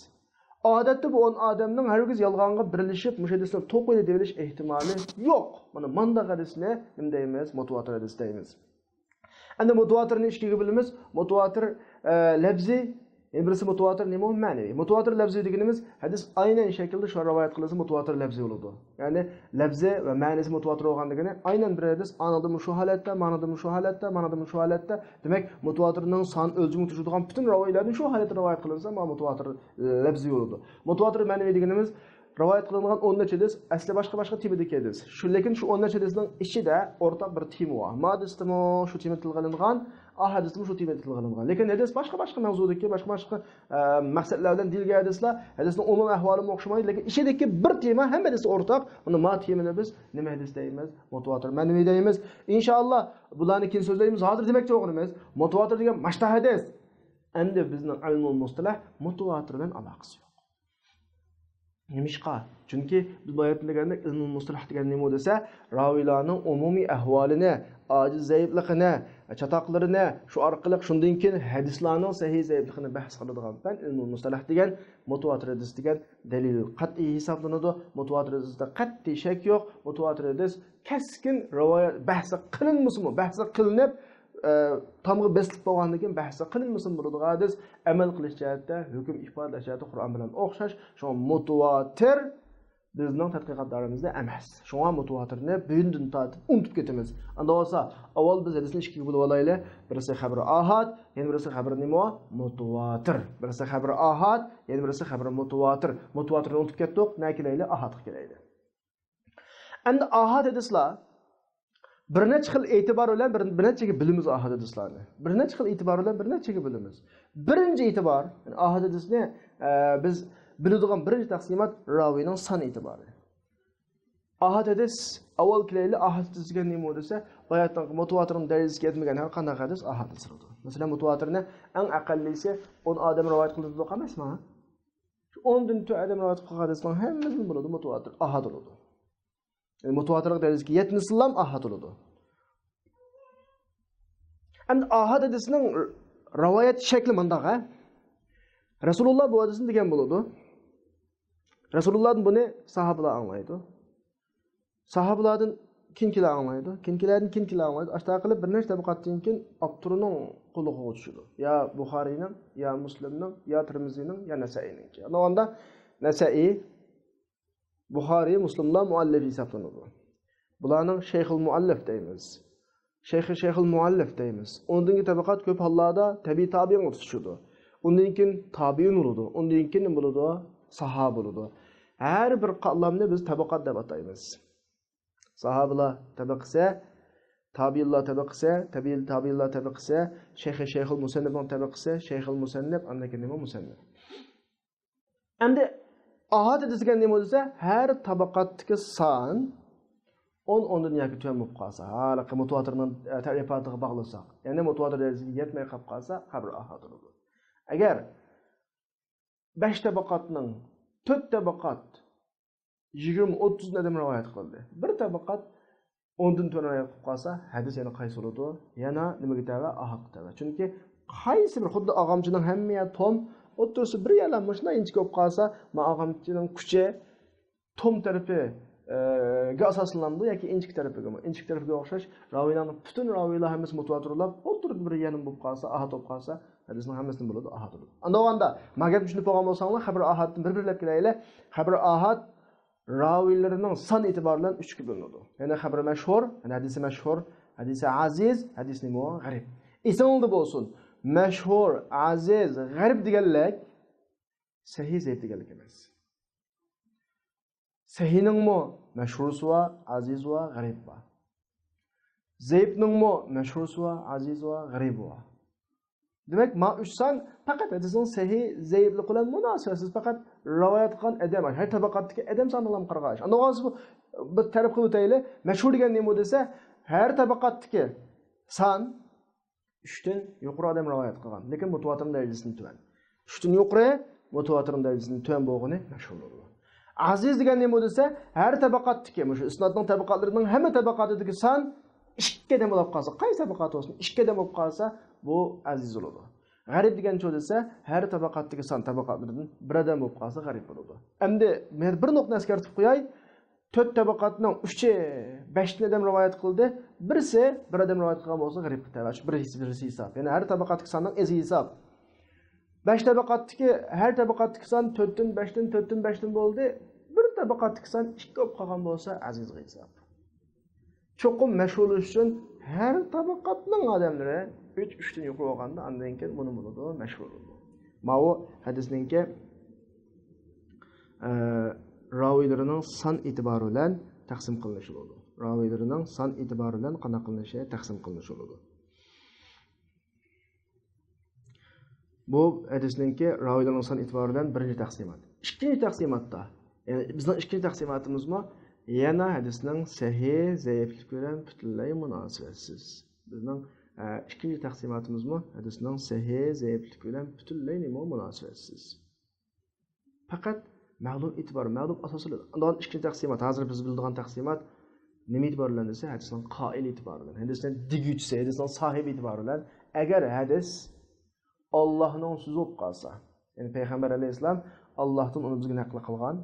ئادەتتە بۇ ئون ئادەمنىڭ ھەرگىز يالغانغا بىرلىشىپ، مۇشۇ ھەدىسنى توقۇيلى دېۋېلىش ئېھتىمالى يوق. مانا مانداق ھەدىسنى نېمە دەيمىز؟ مۇتۇۋاتىر ھەدىس دەيمىز. ئەمدى مۇتۇۋاتىرنى ئىككىگە بۆلىمىز. مۇتۇۋاتىر، ئە، لەپزىي، يەنە بىرسى مۇتۇۋاتىر نېمە؟ مەنىۋى. مۇتۇۋاتىر لەپزىي دېگىنىمىز ھەدىس ئاينەن شەكىلدە شۇ رىۋايەت قىلىنسا مۇتۇۋاتىر لەپزىي بولىدۇ. يەنى لەپزى ۋە مەنىسى مۇتۇۋاتىر بولغان دېگىنى ئاينەن بىر ھەدىس ئانىڭدىمۇ شۇ ھالەتتە، مانىڭدىمۇ شۇ ھالەتتە، مانىڭدىمۇ شۇ ھالەتتە. دېمەك، مۇتۇۋاتىرنىڭ سان ئۆلچىمىگە توشىدىغان پۈتۈن راۋىيلەردىن شۇ ھالەتتە رىۋايەت قىلىنسا، مانا مۇتۇۋاتىر لەپزىي بولىدۇ. مۇتۇۋاتىر مەنىۋى دېگىنىمىز رىۋايەت قىلىنغان ئون نەچچە ھەدىس، ئەسلى باشقا-باشقا تېمىدىكى ھەدىس. شۇ، لېكىن شۇ ئون نەچچە ھەدىسنىڭ ئىچىدە ئورتاق بىر تېما بار. ما ھەدىستىمۇ شۇ تېما تىلغا ئېلىنغان، ئا ھەدىستىمۇ شۇ تېما تىلغا ئېلىنغان. لېكىن ھەدىس باشقا-باشقا مەۋزۇدىكى، باشقا-باشقا، ئە، مەقسەتلەر بىلەن دېيىلگەن ھەدىسلەر، ھەدىسنىڭ ئومۇمىي ئەھۋالىمۇ ئوخشىمايدۇ، لېكىن ئىچىدىكى بىر تېما ھەممە ھەدىستە ئورتاق. بۇنى ما تېمىنى بىز نېمە ھەدىس دەيمىز؟ مۇتۇۋاتىر مەنىۋى دەيمىز. ئىنشائاللا، بۇلارنى كېيىن سۆزلەيمىز. ھازىر دېمەكچى بولغىنىمىز، مۇتۇۋاتىر دېگەن ماشتا ھەدىس. ئەمدى بىزنىڭ ئىلمۇل مۇستەلەھ مۇتۇۋاتىر بىلەن ئالاقىسى يوق. نېمىشقا؟ چۈنكى بىز باياتىن دېگەندەك، ئىلمۇل مۇستەلەھ دېگەن نېمە دېسە، راۋىيلارنىڭ ئومۇمىي ئەھۋالىنى، ئاجىز زەئىپلىقىنى، چاتاقلىرىنى، شۇ ئارقىلىق شۇندىن كېيىن ھەدىسلارنىڭ سەھىھ زەئىپلىقىنى بەھس قىلىدىغان پەن ئىلمۇل مۇستەلەھ دېگەن. مۇتۇۋاتىر ھەدىس دېگەن دەلىل قەتئىي ھېسابلىنىدۇ. مۇتۇۋاتىر ھەدىستە قەتئىي شەك يوق. مۇتۇۋاتىر ھەدىس كەسكىن رىۋايەت، بەھسى قىلىنمىسىمۇ، بەھسى قىلىنىپ، ئە، تامغا بېسىلىپ بولغاندىن كېيىن بەھسى قىلىنمىسىمۇ بولىدىغان ھەدىس، ئەمەل قىلىش جەھەتتە، ھۆكۈم ئىپادىلەش جەھەتتە قۇرئان بىلەن ئوخشاش. شۇڭا مۇتۇۋاتىر بىزنىڭ تەتقىقات دائىرىمىزدە ئەمەس. شۇڭا مۇتۇۋاتىرنى بۈگۈندىن تارتىپ ئۇنتۇپ كېتىمىز. ئاندا بولسا، ئاۋۋال بىز ھەدىسنى ئىككىگە بۆلۈپ ئالايلى. بىرسى خەبىرى ئاھاد، يەنە بىرسى خەبىرى نېمە؟ مۇتۇۋاتىر. بىرسى خەبىرى ئاھاد، يەنە بىرسى خەبىرى مۇتۇۋاتىر. مۇتۇۋاتىرنى ئۇنتۇپ كەتتۇق. نەگە كېلەيلى؟ ئاھادقا كېلەيلى. ئەمدى ئاھاد ھەدىسلار بىر نەچچە خىل ئېتىبار بىلەن بىر، بىر نەچچىگە بۆلىمىز ئاھاد ھەدىسلارنى. بىر نەچچە خىل ئېتىبار بىلەن بىر نەچچىگە بۆلىمىز. بىرىنچى ئېتىبار، يەنى ئاھاد ھەدىسنى، ئە، بىز بۆلىدىغان بىرىنچى تەقسىمات راۋىنىڭ سان ئېتىبارى. ئاھاد ھەدىس، ئاۋۋال كېلەيلى، ئاھاد ھەدىس دېگەن نېمە دېسە، باياتىنقى مۇتىۋاتىرنىڭ دەرىجىسىگە يەتمىگەن ھەر قانداق ھەدىس ئاھاد ھەدىس بولىدۇ. مەسىلەن، مۇتىۋاتىرنى ئەڭ ئەقەللىسى ئون ئادەم رىۋايەت قىلدى دېدۇق ئەمەسمۇ؟ شۇ ئوندىن تۆت ئادەم رىۋايەت قىلغان ھەدىسنىڭ ھەممىسى نېمە بولىدۇ؟ مۇتىۋاتىر، ئاھاد بولىدۇ. يەنى مۇتىۋاتىرلىق دەرىجىسىگە يەتمىسىلا ئاھاد بولىدۇ. ئەمدى ئاھاد ھەدىسنىڭ رىۋايەت شەكلى مۇنداق، ھە؟ رەسۇلۇللا بۇ ھەدىسنى دېگەن بولىدۇ. رەسۇلۇللادىن بۇنى ساھابىلار ئاڭلايدۇ. ساھابىلاردىن كېيىنكىلەر ئاڭلايدۇ. كېيىنكىلەردىن كېيىنكىلەر ئاڭلايدۇ. ئاشۇنداق قىلىپ بىر نەچچە تەبىقاتتىن كېيىن ئاپتورنىڭ قولىغا چۈشىدۇ. يا بۇخارىينىڭ، يا مۇسلىمنىڭ، يا تىرمىزىنىڭ، يا نەسەئىينىڭكى. ئاندىن نەسەئىي، بۇخارىي، مۇسلىملار مۇئەللىپ ھېسابلىنىدۇ. بۇلارنىڭ شەيخۇل مۇئەللىپ دەيمىز. شەيخى شەيخۇل مۇئەللىپ دەيمىز. ئۇنىڭدىن كېيىن تەبىقات كۆپ ھاللاردا تەبىئىي تابىئىنغا تۇتىشىدۇ. ئۇندىن كېيىن تابىئىن بولىدۇ. ئۇندىن كېيىن نېمە بولىدۇ؟ ساھابە بولىدۇ. ھەر بىر قاتلامنى بىز تەبىقات دەپ ئاتايمىز. ساھابىلار تەبىقىسى، تابىئىنلار تەبىقىسى، تەبىئىل تابىئىنلار تەبىقىسى، شەيخى شەيخۇل مۇسەننىپنىڭ تەبىقىسى، شەيخۇل مۇسەننىپ، ئاندىن كېيىن نېمە؟ مۇسەننىپ. ئەمدى ئاھاد ھەدىس دېگەن نېمە دېسە، ھەر تەبىقاتتىكى سان ئون، ئوندىن ياكى تۆۋەن بولۇپ قالسا، ھېلىقى مۇتىۋاتىرنىڭ، ئە، تەرىپاتىغا باغلىساق، يەنى مۇتىۋاتىر دەرىجىسىگە يەتمەي قاپ قالسا، خەبىرى ئاھاد بولىدۇ. ئەگەر بەش تەبىقاتنىڭ تۆت تەبىقات يىگىرمە، ئوتتۇز ئادەم رىۋايەت قىلدى. بىر تەبىقات ئوندىن تۆۋەن رىۋايەت قىلىپ قالسا، ھەدىس يەنە قايسى بولىدۇ؟ يەنە نېمىگە تەۋە؟ ئاھادقا تەۋە. چۈنكى قايسى بىر، خۇددى ئاغامچىنىڭ ھەممە يەر توم، ئوتتۇرىسى بىر يەرلا مۇشۇنداق ئىنچىكە بولۇپ قالسا، ما ئاغامچىنىڭ كۈچى توم تەرىپى، ئە، گە ئاساسلىنامدۇ ياكى ئىنچىكە تەرىپىگىمۇ؟ ئىنچىكە تەرىپىگە ئوخشاش راۋىيلارنىڭ پۈتۈن راۋىيلار ھەممىسى مۇتىۋاتىرلاپ، ئوتتۇرىدا بىر يەنە بولۇپ قالسا، ئاھاد بولۇپ قالسا، ھەدىسنىڭ ھەممىسىدىن بولىدۇ، ئاھاد بولىدۇ. ئاندىن بولغاندا، ما گەپنى چۈشىنىپ بولغان بولساڭلار، خەبىر ئاھادتىن بىر-بىرلەپ كېلەيلى. خەبىر ئاھاد راۋىيلىرىنىڭ سان ئېتىبارى بىلەن ئۈچكە بۆلۈنىدۇ. يەنى خەبىرى مەشھۇر، يەنى ھەدىسى مەشھۇر، ھەدىسى ئەزىز، ھەدىسى نېمە؟ غەرىب. ئېسىڭلاردا بولسۇن، مەشھۇر، ئەزىز، غەرىب دېگەنلەر سەھىھ، زەئىپ دېگەنلىك ئەمەس. سەھىھنىڭمۇ مەشھۇرسى بار، ئەزىزى بار، غەرىبى بار. زەئىپنىڭمۇ مەشھۇرسى بار، ئەزىزى بار، غەرىبى بار. دېمەك، ما ئۈچ سان پەقەت ھەدىسنىڭ سەھىھ، زەئىپلىكى بىلەن مۇناسىۋەتسىز، پەقەت رىۋايەت قىلغان ئادەم، ھەر تەبەقاتتىكى ئادەم سانىغا قارىغان ئىش. ئاندىن بۇ بىر تەرىپ قىلىپ ئۆتەيلى. مەشھۇر دېگەن نېمە دېسە، ھەر تەبەقاتتىكى سان ئۈچتىن يۇقىرى ئادەم رىۋايەت قىلغان، لېكىن مۇتىۋاتىرنىڭ دەرىجىسىدىن تۆۋەن. ئۈچتىن يۇقىرى، مۇتىۋاتىرنىڭ دەرىجىسىدىن تۆۋەن بولغىنى مەشھۇر بولىدۇ. ئەزىز دېگەن نېمە دېسە، ھەر تەبەقاتتىكى، مۇشۇ ئىسنادنىڭ تەبەقاتلىرىنىڭ ھەممە تەبەقاتىدىكى سان ئىككى ئادەم بولۇپ قالسا، قايسى تەبەقات بولسۇن، ئىككى ئادەم بولۇپ قالسا، بۇ ئەزىز بولىدۇ. غەرىب دېگەن نېمە دېسە، ھەر تەبەقاتتىكى سان تەبەقاتلىرىدىن بىر ئادەم بولۇپ قالسا، غەرىب بولىدۇ. ئەمدى مەن بىر نۇقتىنى ئەسكەرتىپ قوياي. تۆت تەبەقاتنىڭ ئۈچى بەشتىن ئادەم رىۋايەت قىلدى، بىرسى بىر ئادەم رىۋايەت قىلغان بولسا، غەرىبقا تەۋە. شۇ بىرسى، بىرسى ھېساب. يەنى ھەر تەبەقاتتىكى ساننىڭ ئېزى ھېساب. بەش تەبەقاتتىكى، ھەر تەبەقاتتىكى سان تۆتتىن، بەشتىن، تۆتتىن، بەشتىن بولدى. بىر تەبەقاتتىكى سان ئىككى بولۇپ قالغان بولسا، ئەزىزغا ھېساب. چوقۇم مەشھۇرلىشىش ئۈچۈن ھەر تەبەقاتنىڭ ئادەملىرى ئۈچ، ئۈچتىن يۇقىرى بولغاندا، ئاندىن كېيىن بۇنى بولىدۇ، مەشھۇر بولىدۇ. ماۋۇ ھەدىسنىڭكى، ئە، راۋىيلىرىنىڭ سان ئېتىبارى بىلەن تەقسىم قىلىنىشى بولىدۇ. راۋىيلىرىنىڭ سان ئېتىبارى بىلەن قانداق قىلىنىشى، تەقسىم قىلىنىشى بولىدۇ. بۇ ھەدىسنىڭكى راۋىيلارنىڭ سان ئېتىبارى بىلەن بىرىنچى تەقسىمات. ئىككىنچى تەقسىماتتا، يەنى بىزنىڭ ئىككىنچى تەقسىماتىمىزمۇ يەنە ھەدىسنىڭ سەھىھ، زەئىپلىكى بىلەن پۈتۈنلەي مۇناسىۋەتسىز. بىزنىڭ، ئە، ئىككىنچى تەقسىماتىمىزمۇ ھەدىسنىڭ سەھىھ، زەئىپلىكى بىلەن پۈتۈنلەي نېمە؟ مۇناسىۋەتسىز. پەقەت مەلۇم ئېتىبار، مەلۇم ئاساسلىرى. ئۇنىڭ ئىككىنچى تەقسىمات، ھازىر بىز بىلىدىغان تەقسىمات نېمە ئېتىبار بىلەن دېسە، ھەدىسنىڭ قائىلى ئېتىبارى بىلەن، ھەدىسنىڭ دېگۈچىسى، ھەدىسنىڭ ساھىبى ئېتىبارى بىلەن. ئەگەر ھەدىس ئاللاھنىڭ سۆزى بولۇپ قالسا، يەنى پەيغەمبەر ئەلەيھىسسالام ئاللاھتىن ئۇنى بىزگە نەقىل قىلغان،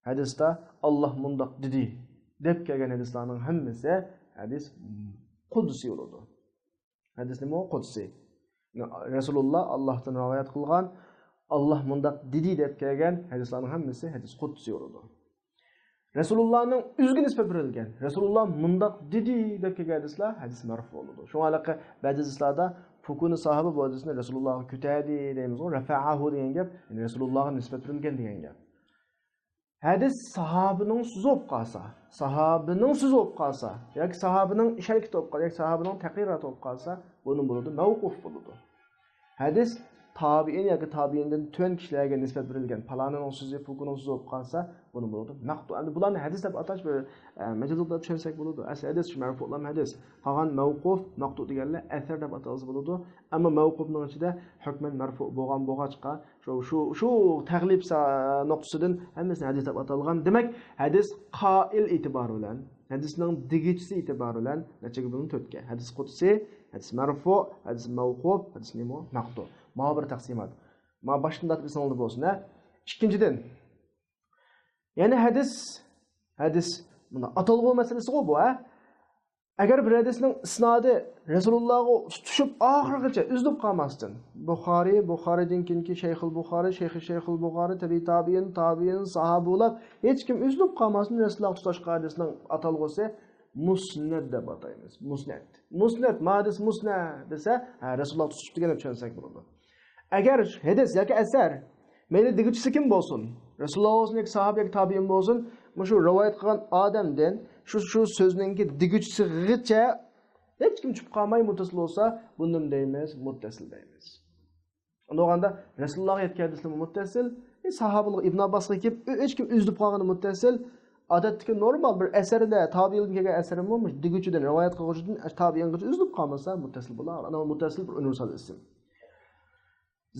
ھەدىستە «ئاللاھ مۇنداق دېدى» دەپ كەلگەن ھەدىسلەرنىڭ ھەممىسى ھەدىس قۇدسىي بولىدۇ. ھەدىس نېمە؟ قۇدسىي. رەسۇلۇللا ئاللاھتىن رىۋايەت قىلغان، «ئاللاھ مۇنداق دېدى» دەپ كەلگەن ھەدىسلەرنىڭ ھەممىسى ھەدىس قۇدسىي بولىدۇ. رەسۇلۇللانىڭ ئۆزىگە نىسبەت بېرىلگەن، «رەسۇلۇللا مۇنداق دېدى» دەپ كەلگەن ھەدىسلەر ھەدىس مەرفۇ بولىدۇ. شۇڭا ھېلىقى بەزى ھەدىسلەردە پۇكۇنى ساھابە بۇ ھەدىسنى رەسۇلۇللاغا كۆتەردى دەيمىزغۇ، رەفەئەھۇ دېگەن گەپ، يەنى رەسۇلۇللاغا نىسبەت بېرىلگەن دېگەن گەپ. ھەدىس ساھابىنىڭ سۆزى بولۇپ قالسا، ساھابىنىڭ سۆزى بولۇپ قالسا، ياكى ساھابىنىڭ ئىش ھەرىكىتى بولۇپ قالسا، ياكى ساھابىنىڭ تەقرىراتى بولۇپ قالسا، بۇ نېمە بولىدۇ؟ مەۋقۇف بولىدۇ. ھەدىس تابىئىن ياكى تابىئىندىن تۆۋەن كىشىلەرگە نىسبەت بېرىلگەن پالانىنىڭ سۆزى، پۇلكىنىڭ سۆزى بولۇپ قالسا، بۇنى بولىدۇ مەقتۇ. ئەمدى بۇلارنى ھەدىس دەپ ئاتاش بىر، ئە، مەجازلىقتا چۈشەنسەك بولىدۇ. ئەسلى ھەدىس شۇ، مەرفۇلام ھەدىس. قالغان مەۋقۇف، مەقتۇ دېگەنلەر ئەسەر دەپ ئاتالسا بولىدۇ. ئەمما مەۋقۇفنىڭ ئىچىدە ھۆكمەن مەرفۇ بولغان بولغاچقا، شۇ، شۇ، شۇ تەغلىب سا-، نۇقتىسىدىن ھەممىسىنى ھەدىس دەپ ئاتالغان. دېمەك، ھەدىس قائىل ئېتىبارى بىلەن، ھەدىسنىڭ دېگۈچىسى ئېتىبارى بىلەن نەچچىگە بۆلۈنۈپ تۆتكە. ھەدىس قۇدسىي، ھەدىس مەرفۇ، ھەدىس مەۋقۇف، ھەدىس نېمە؟ مەقتۇ. ماۋۇ بىر تەقسىمات. ماۋۇ باشتىن تارتىپ ئېسىڭلاردا بولسۇن، ھە. ئىككىنچىدىن، يەنى ھەدىس، ھەدىس، مۇنداق ئاتالغۇ مەسىلىسىغۇ بۇ، ھە. ئەگەر بىر ھەدىسنىڭ ئىسنادى رەسۇلۇللاغا تۇتىشىپ ئاخىرىغىچە ئۈزۈلۈپ قالماستىن، بۇخارى، بۇخارىدىن كېيىنكى شەيخۇل بۇخارى، شەيخى شەيخۇل بۇخارى، تەبىئى تابىئىن، تابىئىن، ساھابە بولاپ، ھېچكىم ئۈزۈلۈپ قالماستىن رەسۇلۇللاغا تۇتاشقان ھەدىسنىڭ ئاتالغۇسى مۇسنەد دەپ ئاتايمىز. مۇسنەد. مۇسنەد، ما ھەدىس مۇسنەد دېسە، ھە، رەسۇلۇللاغا تۇتۇشۇپتۇ دېگەن دەپ چۈشەنسەك بولىدۇ. ئەگەر ھەدىس ياكى ئەسەر، مەيلى دېگۈچىسى كىم بولسۇن، رەسۇلۇللا بولسۇن ياكى ساھابە ياكى تابىئىن بولسۇن، مۇشۇ رىۋايەت قىلغان ئادەمدىن شۇ، شۇ سۆزنىڭكى دېگۈچىسىغىچە ھېچكىم چۈشۈپ قالماي مۇتتەسىل بولسا، بۇنى نېمە دەيمىز؟ مۇتتەسىل دەيمىز. ئۇنداق بولغاندا رەسۇلۇللاغا يەتكەن ھەدىسلەرمۇ مۇتتەسىل، ئى، ساھابىلەر ئىبن ئابباسقا كېلىپ، ئى، ھېچكىم ئۈزۈلۈپ قالغىنى مۇتتەسىل. ئادەتتىكى نورمال بىر ئەسەردە، تابىئىندىن كەلگەن ئەسەرمۇ مۇشۇ دېگۈچىدىن، رىۋايەت قىلغۇچىدىن، تابىئىنغىچە ئۈزۈلۈپ قالمىسا، مۇتتەسىل بولار. ئانا مۇتتەسىل بىر ئۇنىۋېرسال ئىسىم.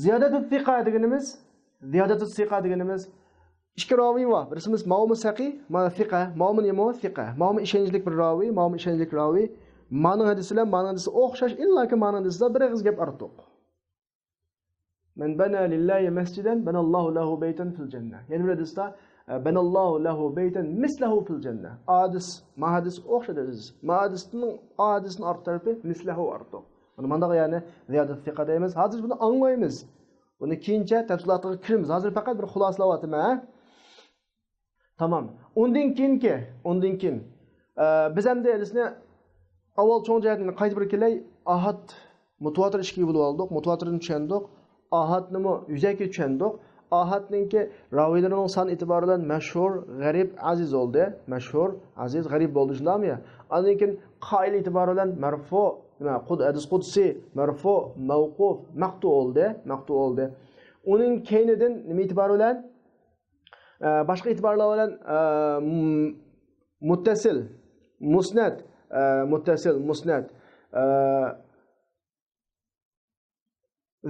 زىيادەتۇ سىقا دېگىنىمىز، زىيادەتۇ سىقا دېگىنىمىز ئىككى راۋى بار. بىرسىمىز ماۋۇمۇ سەقى، مانا سىقا، ماۋۇمۇ نېمە؟ سىقا. ماۋۇمۇ ئىشەنچلىك بىر راۋى، ماۋۇمۇ ئىشەنچلىك راۋى. مانىڭ ھەدىسى بىلەن مانىڭ ھەدىسى ئوخشاش، ئىللاكى مانىڭ ھەدىسىدە بىر ئېغىز گەپ ئارتۇق. مەن بەنە لىللاھى مەسجىدەن بەنەللاھۇ لەھۇ بەيتەن فىل جەننە. يەنە بىر ھەدىستە، ئە، بەنەللاھۇ لەھۇ بەيتەن مىسلەھۇ فىل جەننە. ئادىس، ما ھەدىس ئوخشاش ھەدىس. ما ھەدىسنىڭ، ئادىسنىڭ ئارقا تەرىپى مىسلەھۇ ئارتۇق. مانا مانداق يەنى زىيادەت سىقا دەيمىز. ھازىر بۇنى ئاڭلايمىز. بۇنى كېيىنچە تەپسىلاتىغا كىرىمىز. ھازىر پەقەت بىر خۇلاسىلاۋاتىمەن، ھە؟ تامام. ئۇندىن كېيىنكى، ئۇندىن كېيىن، ئە، بىز ئەمدى ھەدىسنى ئاۋۋال چوڭ جەھەتتىن قايتا بىر كېلەي. ئاھاد، مۇتىۋاتىر ئىككىگە بۆلۈپ ئالدۇق. مۇتىۋاتىرنى چۈشەندۇق. ئاھادنىمۇ يۈزەكى چۈشەندۇق. ئاھادنىڭكى راۋىيلىرىنىڭ سان ئېتىبارى بىلەن مەشھۇر، غەرىب، ئەزىز بولدى. مەشھۇر، ئەزىز، غەرىب بولدى، شۇنداقمۇ يا؟ ئاندىن كېيىن قائىل ئېتىبارى بىلەن مەرفۇ، نېمە، قۇد-، ھەدىس قۇدسىي، مەرفۇ، مەۋقۇف، مەقتۇ بولدى، مەقتۇ بولدى. ئۇنىڭ كەينىدىن نېمە ئېتىبارى بىلەن؟ ئە، باشقا ئېتىبارلار بىلەن، ئە، م-، مۇتتەسىل، مۇسنەد، ئە، مۇتتەسىل، مۇسنەد، ئە،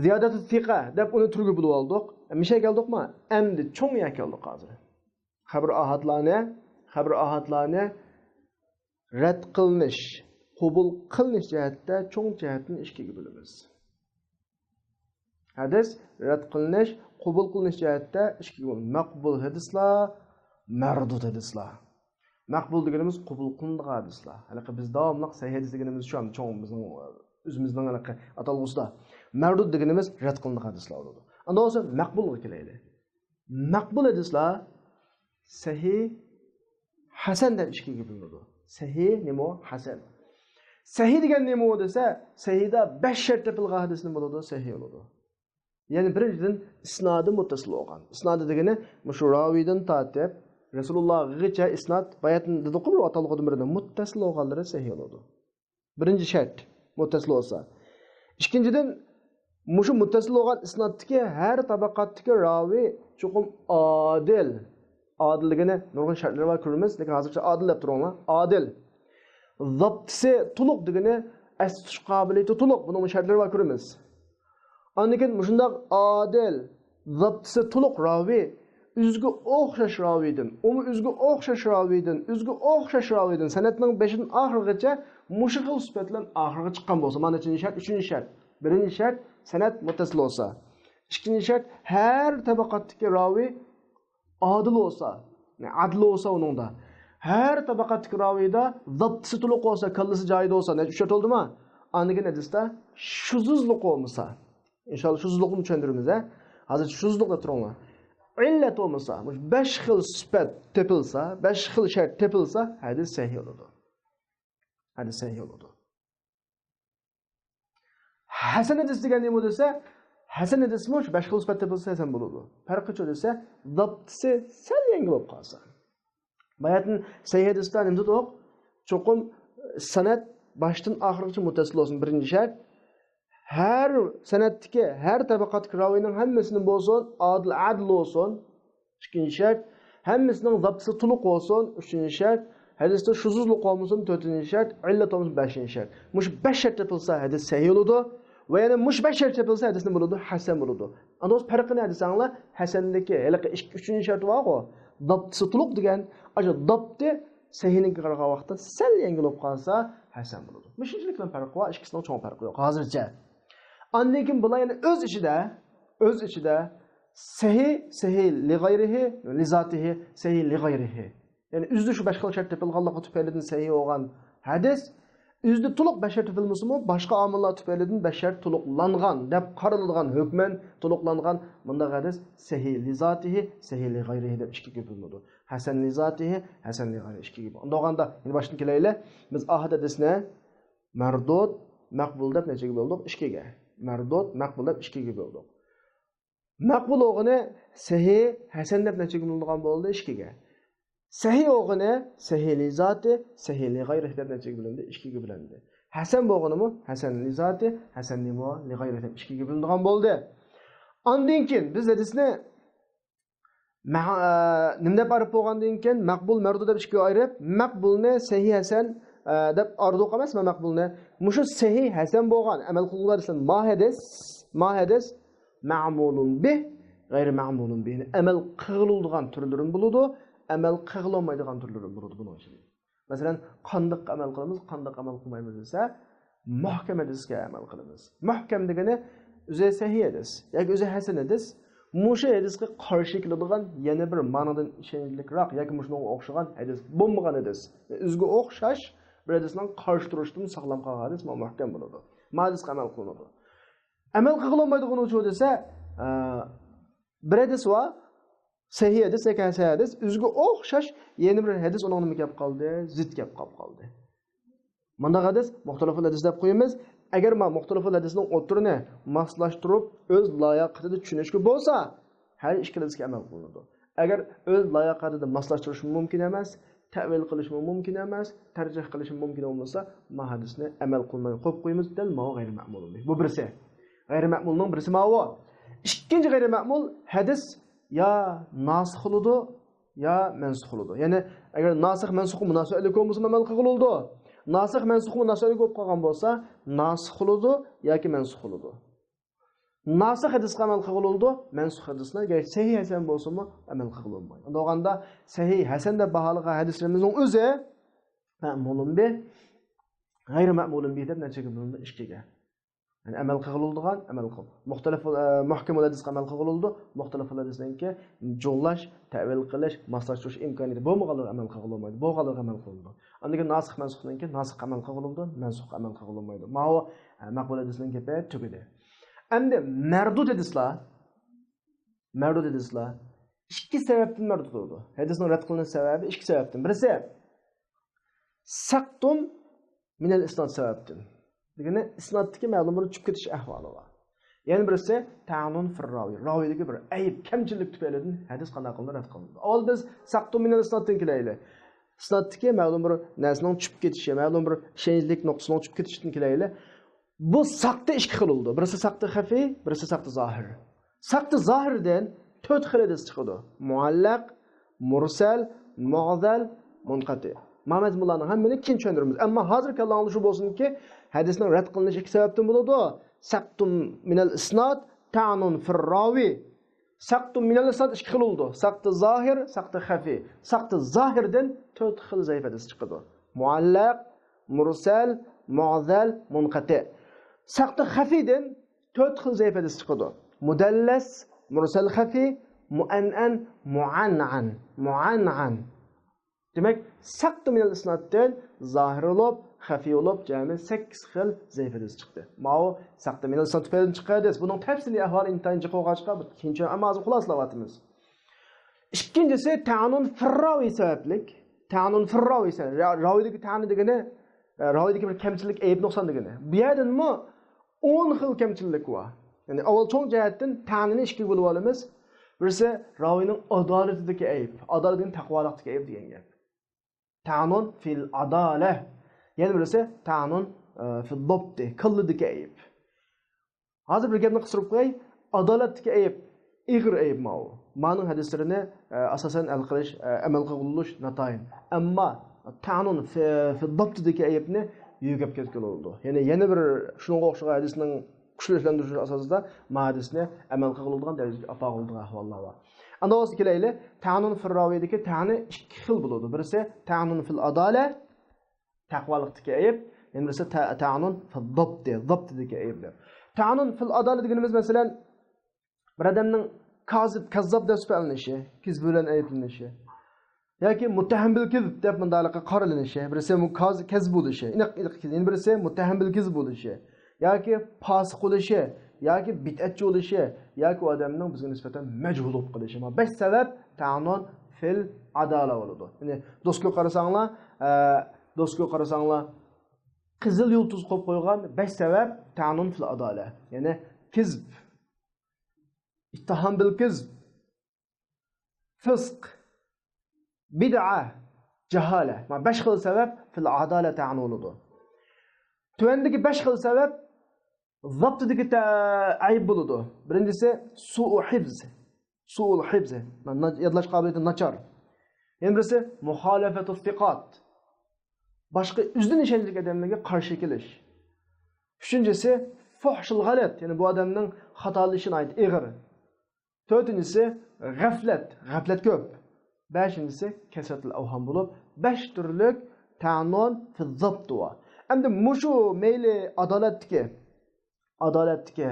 زىيادەتۇ سىقە دەپ ئۇنى تۈرگە بۆلۈپ ئالدۇق. مىشە كەلدۇقما؟ ئەمدى چوڭ يەر كەلدۇق ھازىر. خەبەر ئاھادلارنى، خەبەر ئاھادلارنى رەت قىلىنىش، قوبۇل قىلىنىش جەھەتتە چوڭ جەھەتتىن ئىككىگە بۆلىمىز. ھەدىس رەت قىلىنىش، قوبۇل قىلىنىش جەھەتتە ئىككىگە بۆلىمىز. مەقبۇل ھەدىسلار، مەردۇد ھەدىسلار. مەقبۇل دېگىنىمىز قوبۇل قىلىنىدىغان ھەدىسلار. ھېلىقى بىز داۋاملىق سەھىھ ھەدىس دېگىنىمىز شۇ، ئەمدى چوڭ بىزنىڭ، ئۆزىمىزنىڭ ھېلىقى ئاتالغۇسىدا. مەردۇد دېگىنىمىز رەت قىلىنىدىغان ھەدىسلار بولىدۇ. ئاندىن بولسا مەقبۇلغا كېلەيلى. مەقبۇل ھەدىسلار سەھىھ، ھەسەن دەپ ئىككىگە بۆلۈنىدۇ. سەھىھ نېمە؟ ھەسەن. سەھىھ دېگەن نېمە دېسە، سەھىھدا بەش شەرت تېپىلغان ھەدىس نېمە بولىدۇ؟ سەھىھ بولىدۇ. يەنى بىرىنچىدىن، ئىسنادى مۇتتەسىل بولغان. ئىسنادى دېگىنى مۇشۇ راۋىدىن تارتىپ رەسۇلۇللاغىچە ئىسناد، باياتىن دېدۇققۇ بىر ئاتالغۇدىن بىرىدە مۇتتەسىل بولغانلىرى سەھىھ بولىدۇ. بىرىنچى شەرت مۇتتەسىل بولسا. ئىككىنچىدىن، مۇشۇ مۇتتەسىل بولغان ئىسنادتىكى ھەر تەبەقەتتىكى راۋى چوقۇم ئادىل. ئادىل دېگىنى نۇرغۇن شەرتلىرى بار كۆرىمىز، لېكىن ھازىرچە ئادىل دەپ تۇرۇڭلار. ئادىل. زاپتىسى تولۇق دېگىنى ئەستە تۇتۇش قابىلىيىتى تولۇق. بۇنىڭمۇ شەرتلىرى بار كۆرىمىز. ئاندىن كېيىن مۇشۇنداق ئادىل، زاپتىسى تولۇق راۋى ئۆزىگە ئوخشاش راۋىدىن، ئۇمۇ ئۆزىگە ئوخشاش راۋىدىن، ئۆزىگە ئوخشاش راۋىدىن، سەنەدنىڭ بېشىدىن ئاخىرىغىچە مۇشۇ خىل سۈپەت بىلەن ئاخىرىغا چىققان بولسا، مانا نەچچىنچى شەرت؟ ئۈچىنچى شەرت. بىرىنچى شەرت، سەنەد مۇتتەسىل بولسا. ئىككىنچى شەرت، ھەر تەبەقەتتىكى راۋى ئادىل بولسا، يەنى ئەدىل بولسا ئۇنىڭدا. ھەر تەبەقەتتىكى راۋىدا زاپتىسى تولۇق بولسا، كاللىسى جايىدا بولسا، نەچچە ئۈچ شەرت بولدىما؟ ئاندىن كېيىن ھەدىستە شۇزۇزلۇق بولمىسا. ئىنشاللا شۇزۇزلۇقنى چۈشەندۈرىمىز، ھە. ھازىر شۇزۇزلۇق دەپ تۇرۇڭلار. ئىللەت بولمىسا، مۇشۇ بەش خىل سۈپەت تېپىلسا، بەش خىل شەرت تېپىلسا، ھەدىس سەھىھ بولىدۇ. ھەدىس سەھىھ بولىدۇ. ھەسەن ھەدىس دېگەن نېمە دېسە، ھەسەن ھەدىسمۇ شۇ بەش خىل سۈپەت تېپىلسا ھەسەن بولىدۇ. پەرقى شۇ دېسە، زاپتىسى سەل يەڭگىل بولۇپ قالسا. باياتىن سەھىھ ھەدىستە نېمە دېدۇق؟ چوقۇم سەنەد باشتىن ئاخىرغىچە مۇتتەسىل بولسۇن، بىرىنچى شەرت. ھەر سەنەدتىكى، ھەر تەبەقەتتىكى راۋىينىڭ ھەممىسىنىڭ بولسۇن، ئادىل، ئادىل بولسۇن، ئىككىنچى شەرت. ھەممىسىنىڭ زاپتىسى تولۇق بولسۇن، ئۈچىنچى شەرت. ھەدىستە شۇزۇزلۇق بولمىسۇن، تۆتىنچى شەرت. ئىللەت بولمىسۇن، بەشىنچى شەرت. مۇشۇ بەش شەرت تېپىلسا، ھەدىس سەھىھ بولىدۇ. ۋە يەنە مۇشۇ بەش شەرت تېپىلسا، ھەدىس نېمە بولىدۇ؟ ھەسەن بولىدۇ. ئەمدى ئۆز پەرقىنى دېسەڭلار، ھەسەندىكى ھېلىقى ئىككى، ئۈچىنچى شەرت بارغۇ، داپتىسى تولۇق دېگەن، ئاشۇ داپتى سەھىھنىڭكىگە قارىغان ۋاقىتتا سەل يەڭگىل بولۇپ قالسا، ھەسەن بولىدۇ. مۇشۇنچىلىكلا پەرقى بار، ئىككىسىنىڭ چوڭ پەرقى يوق ھازىرچە. ئاندىن كېيىن بۇلار يەنە ئۆز ئىچىدە، ئۆز ئىچىدە سەھىھ، سەھىھ لىغەيرىھى، لىزاتىھى، سەھىھ لىغەيرىھى. يەنى ئۆزىدە شۇ بەش خىل شەرت تېپىلغانلىقى تۈپەيلىدىن سەھىھ بولغان ھەدىس، ئۆزىدە تولۇق بەش شەرت تېپىلمىسىمۇ، باشقا ئامىللار تۈپەيلىدىن بەش شەرت تولۇقلانغان دەپ قارىلىدىغان، ھۆكمەن تولۇقلانغان مۇنداق ھەدىس سەھىھ لىزاتىھى، سەھىھ لىغەيرىھى دەپ ئىككىگە بۆلۈنىدۇ. ھەسەن لىزاتىھى، ھەسەن لىغەيرىھى ئىككىگە بۆلۈنىدۇ. ئۇنداق بولغاندا، يەنە باشتىن كېلەيلى. بىز ئاھەد ھەدىسنى مەردۇد، مەقبۇل دەپ نەچچىگە بۆلدۇق؟ ئىككىگە. مەردۇد، مەقبۇل دەپ ئىككىگە بۆلدۇق. مەقبۇل بولغىنى سەھىھ، ھەسەن دەپ نەچچىگە بۆلۈنىدىغان بولدى؟ ئىككىگە. سەھىھ بولغىنى سەھىھ لىزاتى، سەھىھ لىغەيرىھ دەپ نەچچىگە بۆلۈندى؟ ئىككىگە بۆلۈندى. ھەسەن بولغىنىمۇ ھەسەن لىزاتى، ھەسەن نېمە؟ لىغەيرىھ دەپ ئىككىگە بۆلۈنىدىغان بولدى. ئاندىن كېيىن بىز ھەدىسنى مە-، ئە، نېمە دەپ ئايرىپ بولغاندىن كېيىن، مەقبۇل، مەردۇد دەپ ئىككىگە ئايرىپ، مەقبۇلنى سەھىھ، ھەسەن، ئە، دەپ ئايرىدۇق ئەمەسمۇ مەقبۇلنى؟ مۇشۇ سەھىھ، ھەسەن بولغان، ئەمەل قىلغۇلار دېسە، ما ھەدىس، ما ھەدىس، مەمۇلۇن بىھ، غەيرى مەمۇلۇن بىھ. يەنى ئەمەل قىلغۇلىدىغان تۈرلىرىمۇ بولىدۇ، ئەمەل قىلغۇلانمايدىغان تۈرلىرىمۇ بولىدۇ بۇنىڭ ئىچىدە. مەسىلەن، قانداق ئەمەل قىلىمىز، قانداق ئەمەل قىلمايمىز دېسە، مۇھكەم ھەدىسكە ئەمەل قىلىمىز. مۇھكەم دېگىنى ئۆزى سەھىھ ھەدىس ياكى ئۆزى ھەسەن ھەدىس. مۇشۇ ھەدىسكە قارشى كېلىدىغان يەنە بىر مانىدىن ئىشەنچلىكراق ياكى مۇشۇنىڭغا ئوخشىغان ھەدىس بولمىغان ھەدىس. ئۆزىگە ئوخشاش بىر ھەدىسنىڭ قارشى تۇرۇشىدىن ساقلام قالغان ھەدىس مۇھكەم بولىدۇ. ما ھەدىسكە ئەمەل قىلىنىدۇ. ئەمەل قىلغىلى بولمايدىغىنى نېمە دېسە، ئە، بىر ھەدىس بار، سەھىھ ھەدىس ياكى ھەسەن ھەدىس، ئۆزىگە ئوخشاش يەنە بىر ھەدىس ئۇنىڭغا نېمە كەپ قالدى؟ زىت كەپ قاپ قالدى. مۇنداق ھەدىس مۇختەلىفۇل ھەدىس دەپ قويىمىز. ئەگەر ما مۇختەلىفۇل ھەدىسنىڭ ئوتتۇرىنى ماسلاشتۇرۇپ، ئۆز لاياقىتىدە چۈشىنىشكە بولسا، ھەر ئىككىلا ھەدىسكە ئەمەل قىلىنىدۇ. ئەگەر ئۆز لاياقىتىدە ماسلاشتۇرۇشمۇ مۇمكىن ئەمەس، تەۋىل قىلىشمۇ مۇمكىن ئەمەس، تەرجىھ قىلىشمۇ مۇمكىن بولمىسا، ما ھەدىسنى ئەمەل قىلماي قويۇپ قويىمىز، دەل ماۋۇ غەيرىي مەمۇلۇن بىھ. بۇ بىرسى. غەيرىي مەمۇلنىڭ بىرسى ماۋۇ. ئىككىنچى غەيرىي مەمۇل ھەدىس يا ناسىخ بولىدۇ، يا مەنسۇخ بولىدۇ. يەنى ئەگەر ناسىخ مەنسۇخقا مۇناسىۋەتلىك بولمىسا ئەمەل قىلغىلى بولىدۇ. ناسىخ مەنسۇخقا مۇناسىۋەتلىك بولۇپ قالغان بولسا، ناسىخ بولىدۇ ياكى مەنسۇخ بولىدۇ. ناسىخ ھەدىسكە ئەمەل قىلغىلى بولىدۇ، مەنسۇخ ھەدىسنى گەرچە سەھىھ ھەسەن بولسىمۇ ئەمەل قىلغىلى بولمايدۇ. ئۇنداق بولغاندا سەھىھ ھەسەن دەپ باھالىغان ھەدىسلىرىمىزنىڭ ئۆزى مەمۇلۇن بىھ، غەيرىي مەمۇلۇن بىھ دەپ نەچچىگە بۆلۈنىدۇ؟ ئىككىگە. يەنى ئەمەل قىلغىلى بولىدىغان، ئەمەل قىل-، مۇختەلىف، ئە، مۇھكەمۇل ھەدىسكە ئەمەل قىلغىلى بولىدۇ، مۇختەلىفۇل ھەدىسنىڭكى جۇغلاش، تەۋىل قىلىش، ماسلاشتۇرۇش ئىمكانىيىتى بولمىغانلىرىغا ئەمەل قىلغىلى بولمايدۇ، بولغانلىرىغا ئەمەل قىلىدۇ. ئاندىن كېيىن ناسىخ مەنسۇخنىڭكى ناسىخقا ئەمەل قىلغىلى بولىدۇ، مەنسۇخقا ئەمەل قىلغىلى بولمايدۇ. ماۋۇ، ئە، مەقبۇل ھەدىسنىڭ گېپى تۈگىدى. ئەمدى مەردۇد ھەدىسلار، مەردۇد ھەدىسلار ئىككى سەۋەبتىن مەردۇد بولىدۇ. ھەدىسنىڭ رەت قىلىنىش سەۋەبى ئىككى سەۋەبتىن. بىرسى، سەقتۇن مىنەل ئىسناد سەۋەبتىن. دېگىنى ئىسنادتىكى مەلۇم بىر چۈشۈپ كېتىش ئەھۋالى بار. يەنە بىرسى تەئنۇن فىر راۋى. راۋىدىكى بىر ئەيىب، كەمچىلىك تۈپەيلىدىن ھەدىس قانداق قىلىنىدۇ؟ رەت قىلىنىدۇ. ئاۋۋال بىز سەقتۇن مىنەل ئىسنادتىن كېلەيلى. ئىسنادتىكى مەلۇم بىر نەرسىنىڭ چۈشۈپ كېتىشى، مەلۇم بىر ئىشەنچلىك نۇقتىسىنىڭ چۈشۈپ كېتىشىدىن كېلەيلى. بۇ سەقتى ئىككى خىل بولىدۇ. بىرسى سەقتى خەفىي، بىرسى سەقتى زاھىر. سەقتى زاھىردىن تۆت خىل ھەدىس چىقىدۇ. مۇئەللەق، مۇرسەل، مۇئزەل، مۇنقەتى. ما مەزمۇنلارنىڭ ھەممىنى كېيىن چۈشەندۈرىمىز. ئەمما ھازىر كاللاڭلار شۇ بولسۇنكى، ھەدىسنىڭ رەت قىلىنىشى ئىككى سەۋەبتىن بولىدۇ. سەقتۇن مىنەل ئىسناد، تەئنۇن فىر راۋى. سەقتۇن مىنەل ئىسناد ئىككى خىل بولىدۇ. سەقتى زاھىر، سەقتى خەفىي. سەقتى زاھىردىن تۆت خىل زەئىپ ھەدىس چىقىدۇ. مۇئەللەق، مۇرسەل، مۇئزەل، مۇنقەتى. سەقتى خەفىيدىن تۆت خىل زەئىپ ھەدىس چىقىدۇ. مۇدەللەس، مۇرسەل خەفىي، مۇئەنئەن، مۇئەنئەن، مۇئەنئەن. دېمەك، سەقتى مىنەل ئىسنادتىن زاھىر بولۇپ، خەفىي بولۇپ، جەمئىي سەككىز خىل زەئىپ ھەدىس چىقتى. ماۋۇ سەقتى مىنەل ئىسناد تۈپەيلىدىن چىققان ھەدىس. بۇنىڭ تەپسىلىي ئەھۋالى ئىنتايىن جىق بولغاچقا، بۇ كېيىنچە، ئەمما ھازىر خۇلاسىلەۋاتىمىز. ئىككىنچىسى، تەئنۇن فىر راۋى سەۋەبلىك. تەئنۇن فىر راۋى سەۋەب-، را-، راۋىدىكى تەئنى دېگىنى، ئە، راۋىدىكى بىر كەمچىلىك، ئەيىب، نۇقسان دېگىنى. بۇ يەردىنمۇ ئون خىل كەمچىلىك بار. يەنى ئاۋۋال چوڭ جەھەتتىن تەئنىنى ئىككىگە بۆلۈپ ئالىمىز. بىرسى راۋىنىڭ ئادالىتىدىكى ئەيىب، ئادالەت دېگەن تەقۋالىقتىكى ئەيىب دېگەن گەپ. تەئنۇن فىل ئادالە. يەنە بىرسى تەئنۇن، ئە، فىل دابتى، كاللىدىكى ئەيىب. ھازىر بىر گەپنى قىستۇرۇپ قوياي. ئادالەتتىكى ئەيىب ئېغىر ئەيىب ماۋۇ. مانىڭ ھەدىسلىرىنى، ئە، ئاساسەن ھەل قىلىش، ئە، ئەمەل قىلغۇزۇش ناتايىن. ئەمما تەئنۇن فى، فى دابتىدىكى ئەيىبنى يۆگەپ كەتكىلى بولىدۇ. يەنى يەنە بىر شۇنىڭغا ئوخشىغان ھەدىسنىڭ كۈچلۈك ئىشلەندۈرۈش ئاساسىدا ما ھەدىسنى ئەمەل قىلغىلىدىغان دەرىجىگە ئاپارغىلىدىغان ئەھۋاللار بار. ئاندىن بولسا كېلەيلى، تەئنۇن فىر راۋىدىكى تەئنى ئىككى خىل بولىدۇ. بىرسى تەئنۇن فىل ئادالە، تەقۋالىقتىكى ئەيىب، يەنە بىرسى تە-، تەئنۇن فىل دابتى، دابتىدىكى ئەيىبلەر. تەئنۇن فىل ئادالە دېگىنىمىز، مەسىلەن، بىر ئادەمنىڭ كازىب، كاززاب دەپ سۈپەتلىنىشى، كىزىب بىلەن ئەيىبلىنىشى. ياكى مۇتتەھەم بىل كىزىب دەپ مۇنداقلىققا قارىلىنىشى. بىرسى مۇ-، كاز-، كەز بولۇشى، ئېنىق، ئېنىق، يەنە بىرسى مۇتتەھەم بىل كىزىب بولۇشى. ياكى پاسىق بولۇشى، ياكى بىدئەتچى بولۇشى، ياكى ئۇ ئادەمنىڭ بىزگە نىسبەتەن مەجھۇل بولۇپ قېلىشى. مانا بەش سەۋەب تەئنۇن فىل ئادالە بولىدۇ. يەنى دوسكىغا قارىساڭلار، ئە، دوسكىغا قارىساڭلار، قىزىل يۇلتۇز قويۇپ قويغان بەش سەۋەب تەئنۇن فىل ئادالە. يەنى كىزب، ئىتتىھام بىل كىزب، فىسق، بىدئە، جاھالە. مانا بەش خىل سەۋەب فىل ئادالە تەئنۇن بولىدۇ. تۆۋەندىكى بەش خىل سەۋەب زاپتىدىكى تە-، ئەيىب بولىدۇ. بىرىنچىسى سۇئۇ ھىفز. سۇئۇل ھىفز. نا-، يادلاش قابىلىيىتى ناچار. يەنە بىرسى مۇخالەفەتۇ سىقات. باشقا ئۆزىدىن ئىشەنچلىك ئادەملەرگە قارشى كېلىش. ئۈچىنچىسى فۇھشۇل غەلەت، يەنى بۇ ئادەمنىڭ خاتالىشى ناھايىتى ئېغىر. تۆتىنچىسى غەفلەت، غەپلەت كۆپ. بەشىنچىسى كەسرەتۇل ئەۋھام بولۇپ، بەش تۈرلۈك تەئنۇن فىل زابت بار. ئەمدى مۇشۇ مەيلى ئادالەتتىكى، ئادالەتتىكى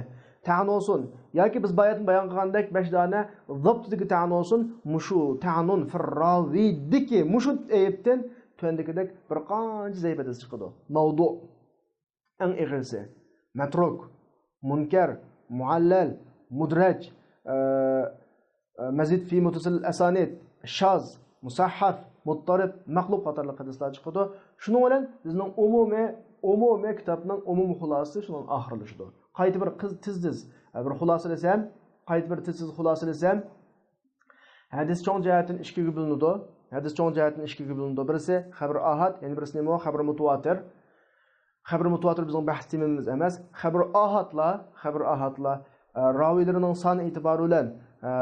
تەئنۇن بولسۇن ياكى بىز باياتىن بايان قىلغاندەك بەش دانە زابتىدىكى تەئنۇن بولسۇن، مۇشۇ تەئنۇن فىر راۋىدىكى مۇشۇ ئەيىبتىن تۆۋەندىكىدەك بىر قانچە زەئىپ ھەدىس چىقىدۇ. مەۋدۇ. ئەڭ ئېغىرسى مەترۇك، مۇنكەر، مۇئەللەل، مۇدرەج، ئە، ئە، مەزىد فى مۇتتەسىل ئەسانىد، شاز، مۇسەھھەف، مۇتتەرىب، مەقلۇب قاتارلىق ھەدىسلەر چىقىدۇ. شۇنىڭ بىلەن بىزنىڭ ئومۇمىي، ئومۇمىي كىتابنىڭ ئومۇمىي خۇلاسىسى شۇنىڭ ئاخىرلىشىدۇ. قايتا بىر قىز-، تېز-تېز، ئە، بىر خۇلاسىلىسام، قايتا بىر تېز-تېز خۇلاسىلىسام، ھەدىس چوڭ جەھەتتىن ئىككىگە بۆلۈنىدۇ. ھەدىس چوڭ جەھەتتىن ئىككىگە بۆلۈنىدۇ. بىرسى خەبىر ئاھاد، يەنە بىرسى نېمە؟ خەبىر مۇتىۋاتىر. خەبىر مۇتىۋاتىر بىزنىڭ بەھس تېمىمىز ئەمەس. خەبىر ئاھادلار، خەبىر ئاھادلار، ئە، راۋىيلىرىنىڭ سانى ئېتىبارى بىلەن، ئە،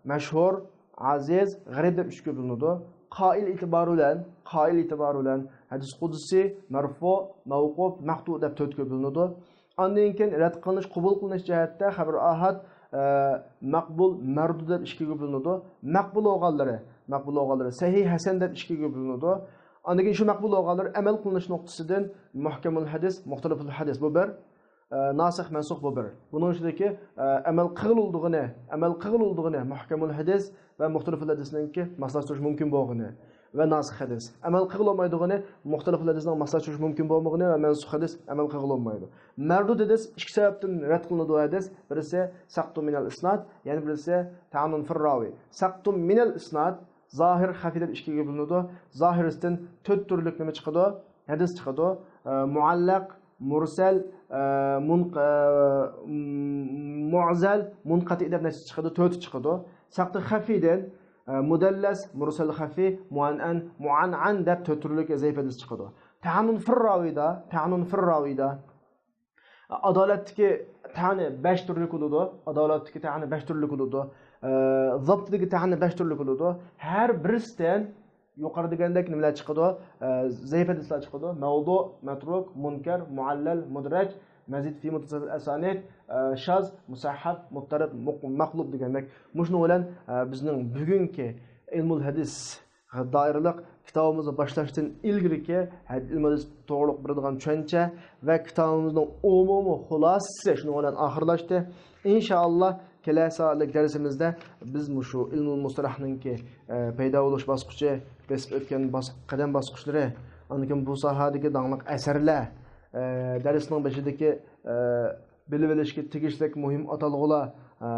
مەشھۇر، ئازىز، غەرىب دەپ ئۈچكە بۆلۈنىدۇ. قائىل ئېتىبارى بىلەن، قائىل ئېتىبارى بىلەن ھەدىس قۇدسىي، مەرفۇ، مەۋقۇپ، مەقتۇ دەپ تۆتكە بۆلۈنىدۇ. ئاندىن كېيىن رەت قىلىنىش، قوبۇل قىلىنىش جەھەتتە خەبىر ئاھاد، ئە، مەقبۇل، مەردۇد دەپ ئىككىگە بۆلۈنىدۇ. مەقبۇل بولغانلىرى، مەقبۇل بولغانلىرى سەھىھ، ھەسەن دەپ ئىككىگە بۆلۈنىدۇ. ئاندىن كېيىن شۇ مەقبۇل بولغانلىرى ئەمەل قىلىنىش نۇقتىسىدىن مۇھكەمۇل ھەدىس، مۇختەلىفۇل ھەدىس، بۇ بىر، ئە، ناسىخ، مەنسۇخ، بۇ بىر. بۇنىڭ ئىچىدىكى، ئە، ئەمەل قىلغىلى بولىدىغىنى، ئەمەل قىلغىلى بولىدىغىنى مۇھكەمۇل ھەدىس ۋە مۇختەلىفۇل ھەدىسنىڭكى ماسلاشتۇرۇش مۇمكىن بولغىنى ۋە ناسىخ ھەدىس. ئەمەل قىلغىلى بولمايدىغىنى، مۇختەلىفۇل ھەدىسنىڭ ماسلاشتۇرۇش مۇمكىن بولمىغىنى ۋە مەنسۇخ ھەدىس ئەمەل قىلغىلى بولمايدۇ. مەردۇد ھەدىس ئىككى سەۋەبتىن رەت قىلىنىدۇ ھەدىس. بىرسى سەقتۇ مىنەل ئىسناد، يەنە بىرسى تەئنۇن فىر راۋى. سەقتۇ مىنەل ئىسناد، زاھىر، خەفىي دەپ ئىككىگە بۆلۈنىدۇ. زاھىرىسىدىن تۆت تۈرلۈك نېمە چىقىدۇ؟ ھەدىس چىقىدۇ. ئە، مۇئەللەق، مۇرسەل، ئە، مۇنق-، ئە، مۇئزەل، مۇنقەتىئ دەپ نەچچە چىقىدۇ؟ تۆتى چىقىدۇ. سەقتۇ خەفىيدىن، ئە، مۇدەللەس، مۇرسەل خەفىي، مۇئەنئەن، مۇئەنئەن دەپ تۆت تۈرلۈك زەئىپ ھەدىس چىقىدۇ. تەئنۇن فىر راۋىدا، تەئنۇن فىر راۋىدا. ئادالەتتىكى تەئنى بەش تۈرلۈك بولىدۇ. ئادالەتتىكى تەئنى بەش تۈرلۈك بولىدۇ. ئە، زاپتىدىكى تەئنى بەش تۈرلۈك بولىدۇ. ھەر بىرسىدىن يۇقىرى دېگەندەك نېمىلەر چىقىدۇ؟ ئە، زەئىپ ھەدىسلەر چىقىدۇ. مەۋدۇ، مەترۇك، مۇنكەر، مۇئەللەل، مۇدرەج، مەزىد فى مۇتتەسىل ئەسانىد، ئە، شاز، مۇسەھھەف، مۇتتەرىب، مۇق-، مەقلۇب دېگەندەك. مۇشۇنىڭ بىلەن، ئە، بىزنىڭ بۈگۈنكى ئىلمۇل ھەدىس دائىرىلىق كىتابىمىزنى باشلاشتىن ئىلگىرىكى ھەدىس ئىلمى توغرۇلۇق بېرىدىغان چۈشەنچە ۋە كىتابىمىزنىڭ ئومۇمىي خۇلاسىسى شۇنىڭ بىلەن ئاخىرلاشتى. ئىنشائاللا، كېلەر سائەتلىك دەرسىمىزدە بىز مۇشۇ ئىلمۇل مۇستەلاھنىڭكى، ئە، پەيدا بولۇش باسقۇچى، بېسىپ ئۆتكەن باس-، قەدەم باسقۇچلىرى، ئاندىن كېيىن بۇ ساھەدىكى داڭلىق ئەسەرلەر، ئە، دەرسنىڭ بېشىدىكى، ئە، بىلىۋېلىشكە تېگىشلىك مۇھىم ئاتالغۇلار، ئە،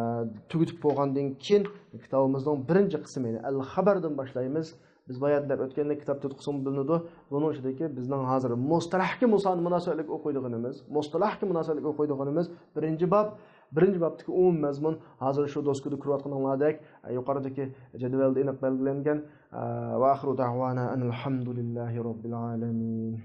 تۈگىتىپ بولغاندىن كېيىن، كىتابىمىزنىڭ بىرىنچى قىسمى، يەنى ئەل خەبەردىن باشلايمىز. بىز باياتىن دەپ ئۆتكەندەك، كىتاب تۆت قىسىمغا بۆلۈنىدۇ. بۇنىڭ ئىچىدىكى بىزنىڭ ھازىر مۇستەلاھكە مۇسا-، مۇناسىۋەتلىك ئوقۇيدىغىنىمىز، مۇستەلاھكە مۇناسىۋەتلىك ئوقۇيدىغىنىمىز بىرىنچى باب، بىرىنچى بابتىكى ئومۇمىي مەزمۇن ھازىر شۇ دوسكىدا كۆرۈۋاتقىنىڭلاردەك، ئە، يۇقىرىدىكى جەدۋەلدە ئېنىق بەلگىلەنگەن. ئە، ۋە ئاخىرۇ دەئۋانا ئەنىل ھەمدۇلىللاھى رەببىل ئالەمىن.